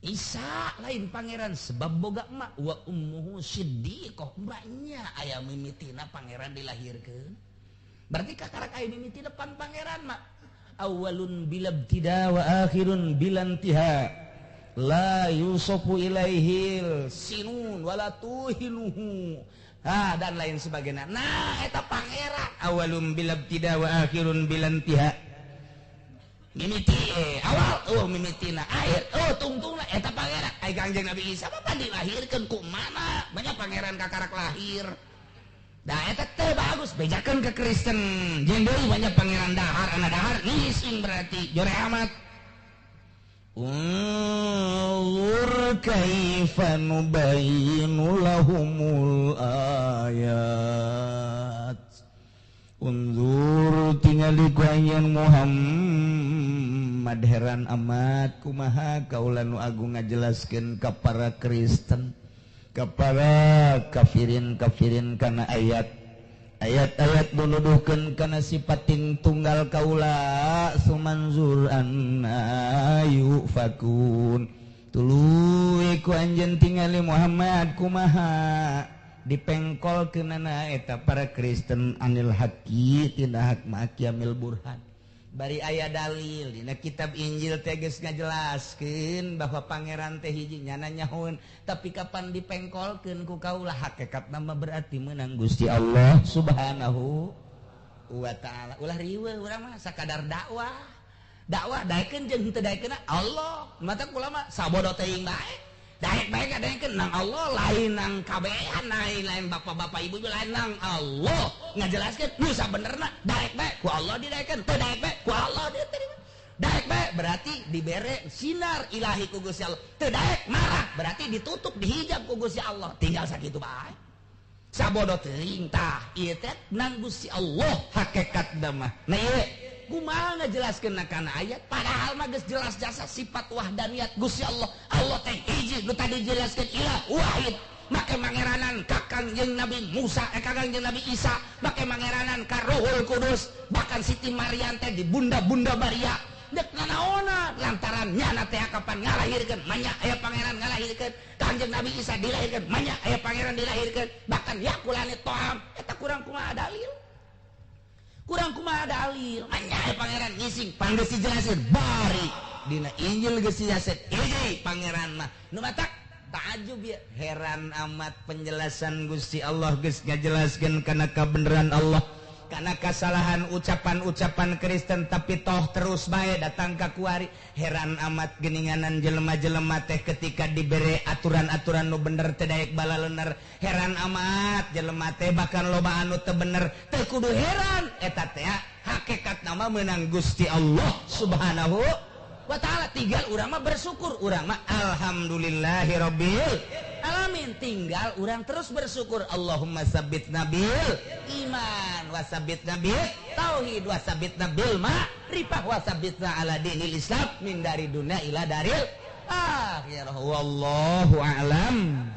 Isa lain pangeran sebab boga emak wa ummuhu siddiqah banyak aya mimitina pangeran dilahirkeun berarti kakarak aya mimitina pan pangeran mah awalun bilabtida wa akhirun bilantiha la yusufu ilaihil sinun wala tuhinuhu. Ah, dan lain sebagainya. Nah, eta pangeran awalum bilabtida wa akhirun bilantiha. Mimiti awal oh mimitina akhir oh tungtungna eta pangeran. Ai Kangjeng Nabi Isa mah pan dilahirkeun ku mana? Banyak pangeran kakarak lahir. Dah eta teh bagus bejakeun ke Kristen. Jeung deui banyak pangeran dahar ana dahar ngising berarti jore amat. Unzur kaifa nubayyinu lahumul ayat. Unzur tingali ku anjeun Muhammad heran amat kumaha kaula nu agung ngajelaskeun ka para Kristen ka para kafirin-kafirin kana ayat ayat-ayat nuduhkeun kana sifatin tunggal kaula sumanzur anna yufakun tuluy ku anjeun tingali Muhammad kumaha dipengkolkeunana eta para Kristen anil haqi tina hak ma'qiyamil burhan bari aya dalil dina kitab Injil teh geus ngajelaskeun bahwa pangeran teh hiji nyana nyahoeun tapi kapan dipengkolkeun ku kaula hakikatna mah berarti meunang Gusti Allah Subhanahu wa taala ulah riweuh urang mah sakadar dakwah dakwah daekeun jeung henteu daekeun Allah mata kula mah sabodo teuing bae daek bae kadaekeun nang Allah lain nang kabehan lain bapak-bapak ibu lain nang Allah ngajelaskeun nu sabenerna daek bae ku Allah didaekeun teu daek bae ku Allah diterima daek bae berarti dibere sinar ilahi ku Gusti Allah teu daek marah berarti ditutup dihijab ku Gusti Allah tinggal sakitu bae Sabodo teuing tah ieu teh nang Gusti Allah hakikat mah. Nah ieu kumaha ngajelaskeun kana ayat padahal mah geus jelas jasa sifat wahdaniyat Gusti Allah. Allah teh hiji nu tadi dijelaskeun ilah wahid. Make mangeranan ka Kangjeng Nabi Musa, Kangjeng Nabi Isa, make mangeranan ka Ruhul Kudus, bahkan Siti Maryam teh di bunda-bunda Maria. Dek nanaona lantaran nyana teh kapan ngalahirkeun manya aya pangeran ngalahirkeun, Kangjeng Nabi Isa dilahirkeun manya aya pangeran dilahirkeun, bahkan yakulane toam eta kurang kumaha dalil. Kurang kumaha dalil, manya aya pangeran ngising pan geus dijelasin bari dina Injil geus dijelasin hiji pangeran mah nu matak ta'ajub ya, heran amat penjelasan Gusti Allah geus ngajelaskeun kana kabeneran Allah, kana kasalahan ucapan-ucapan Kristen tapi toh terus bae datang ka kuari. Heran amat geninganan jelema-jelema teh ketika dibere aturan-aturan nu bener teu daek balalener. Heran amat jelema teh bahkan loba anu teu bener teu kudu heran eta teh hakikat nama meunang Gusti Allah Subhanahu wa ta'ala. Tinggal urang mah bersyukur, urang mah alhamdulillahirabbil alamin, tinggal urang terus bersyukur. Allahumma sabbit nabil iman wa sabbit nabil tauhid wa sabbit nabil ma'rifah wa sabbitna ala dinil Islam min dari dunia ila daril akhirah. Wallahu a'lam.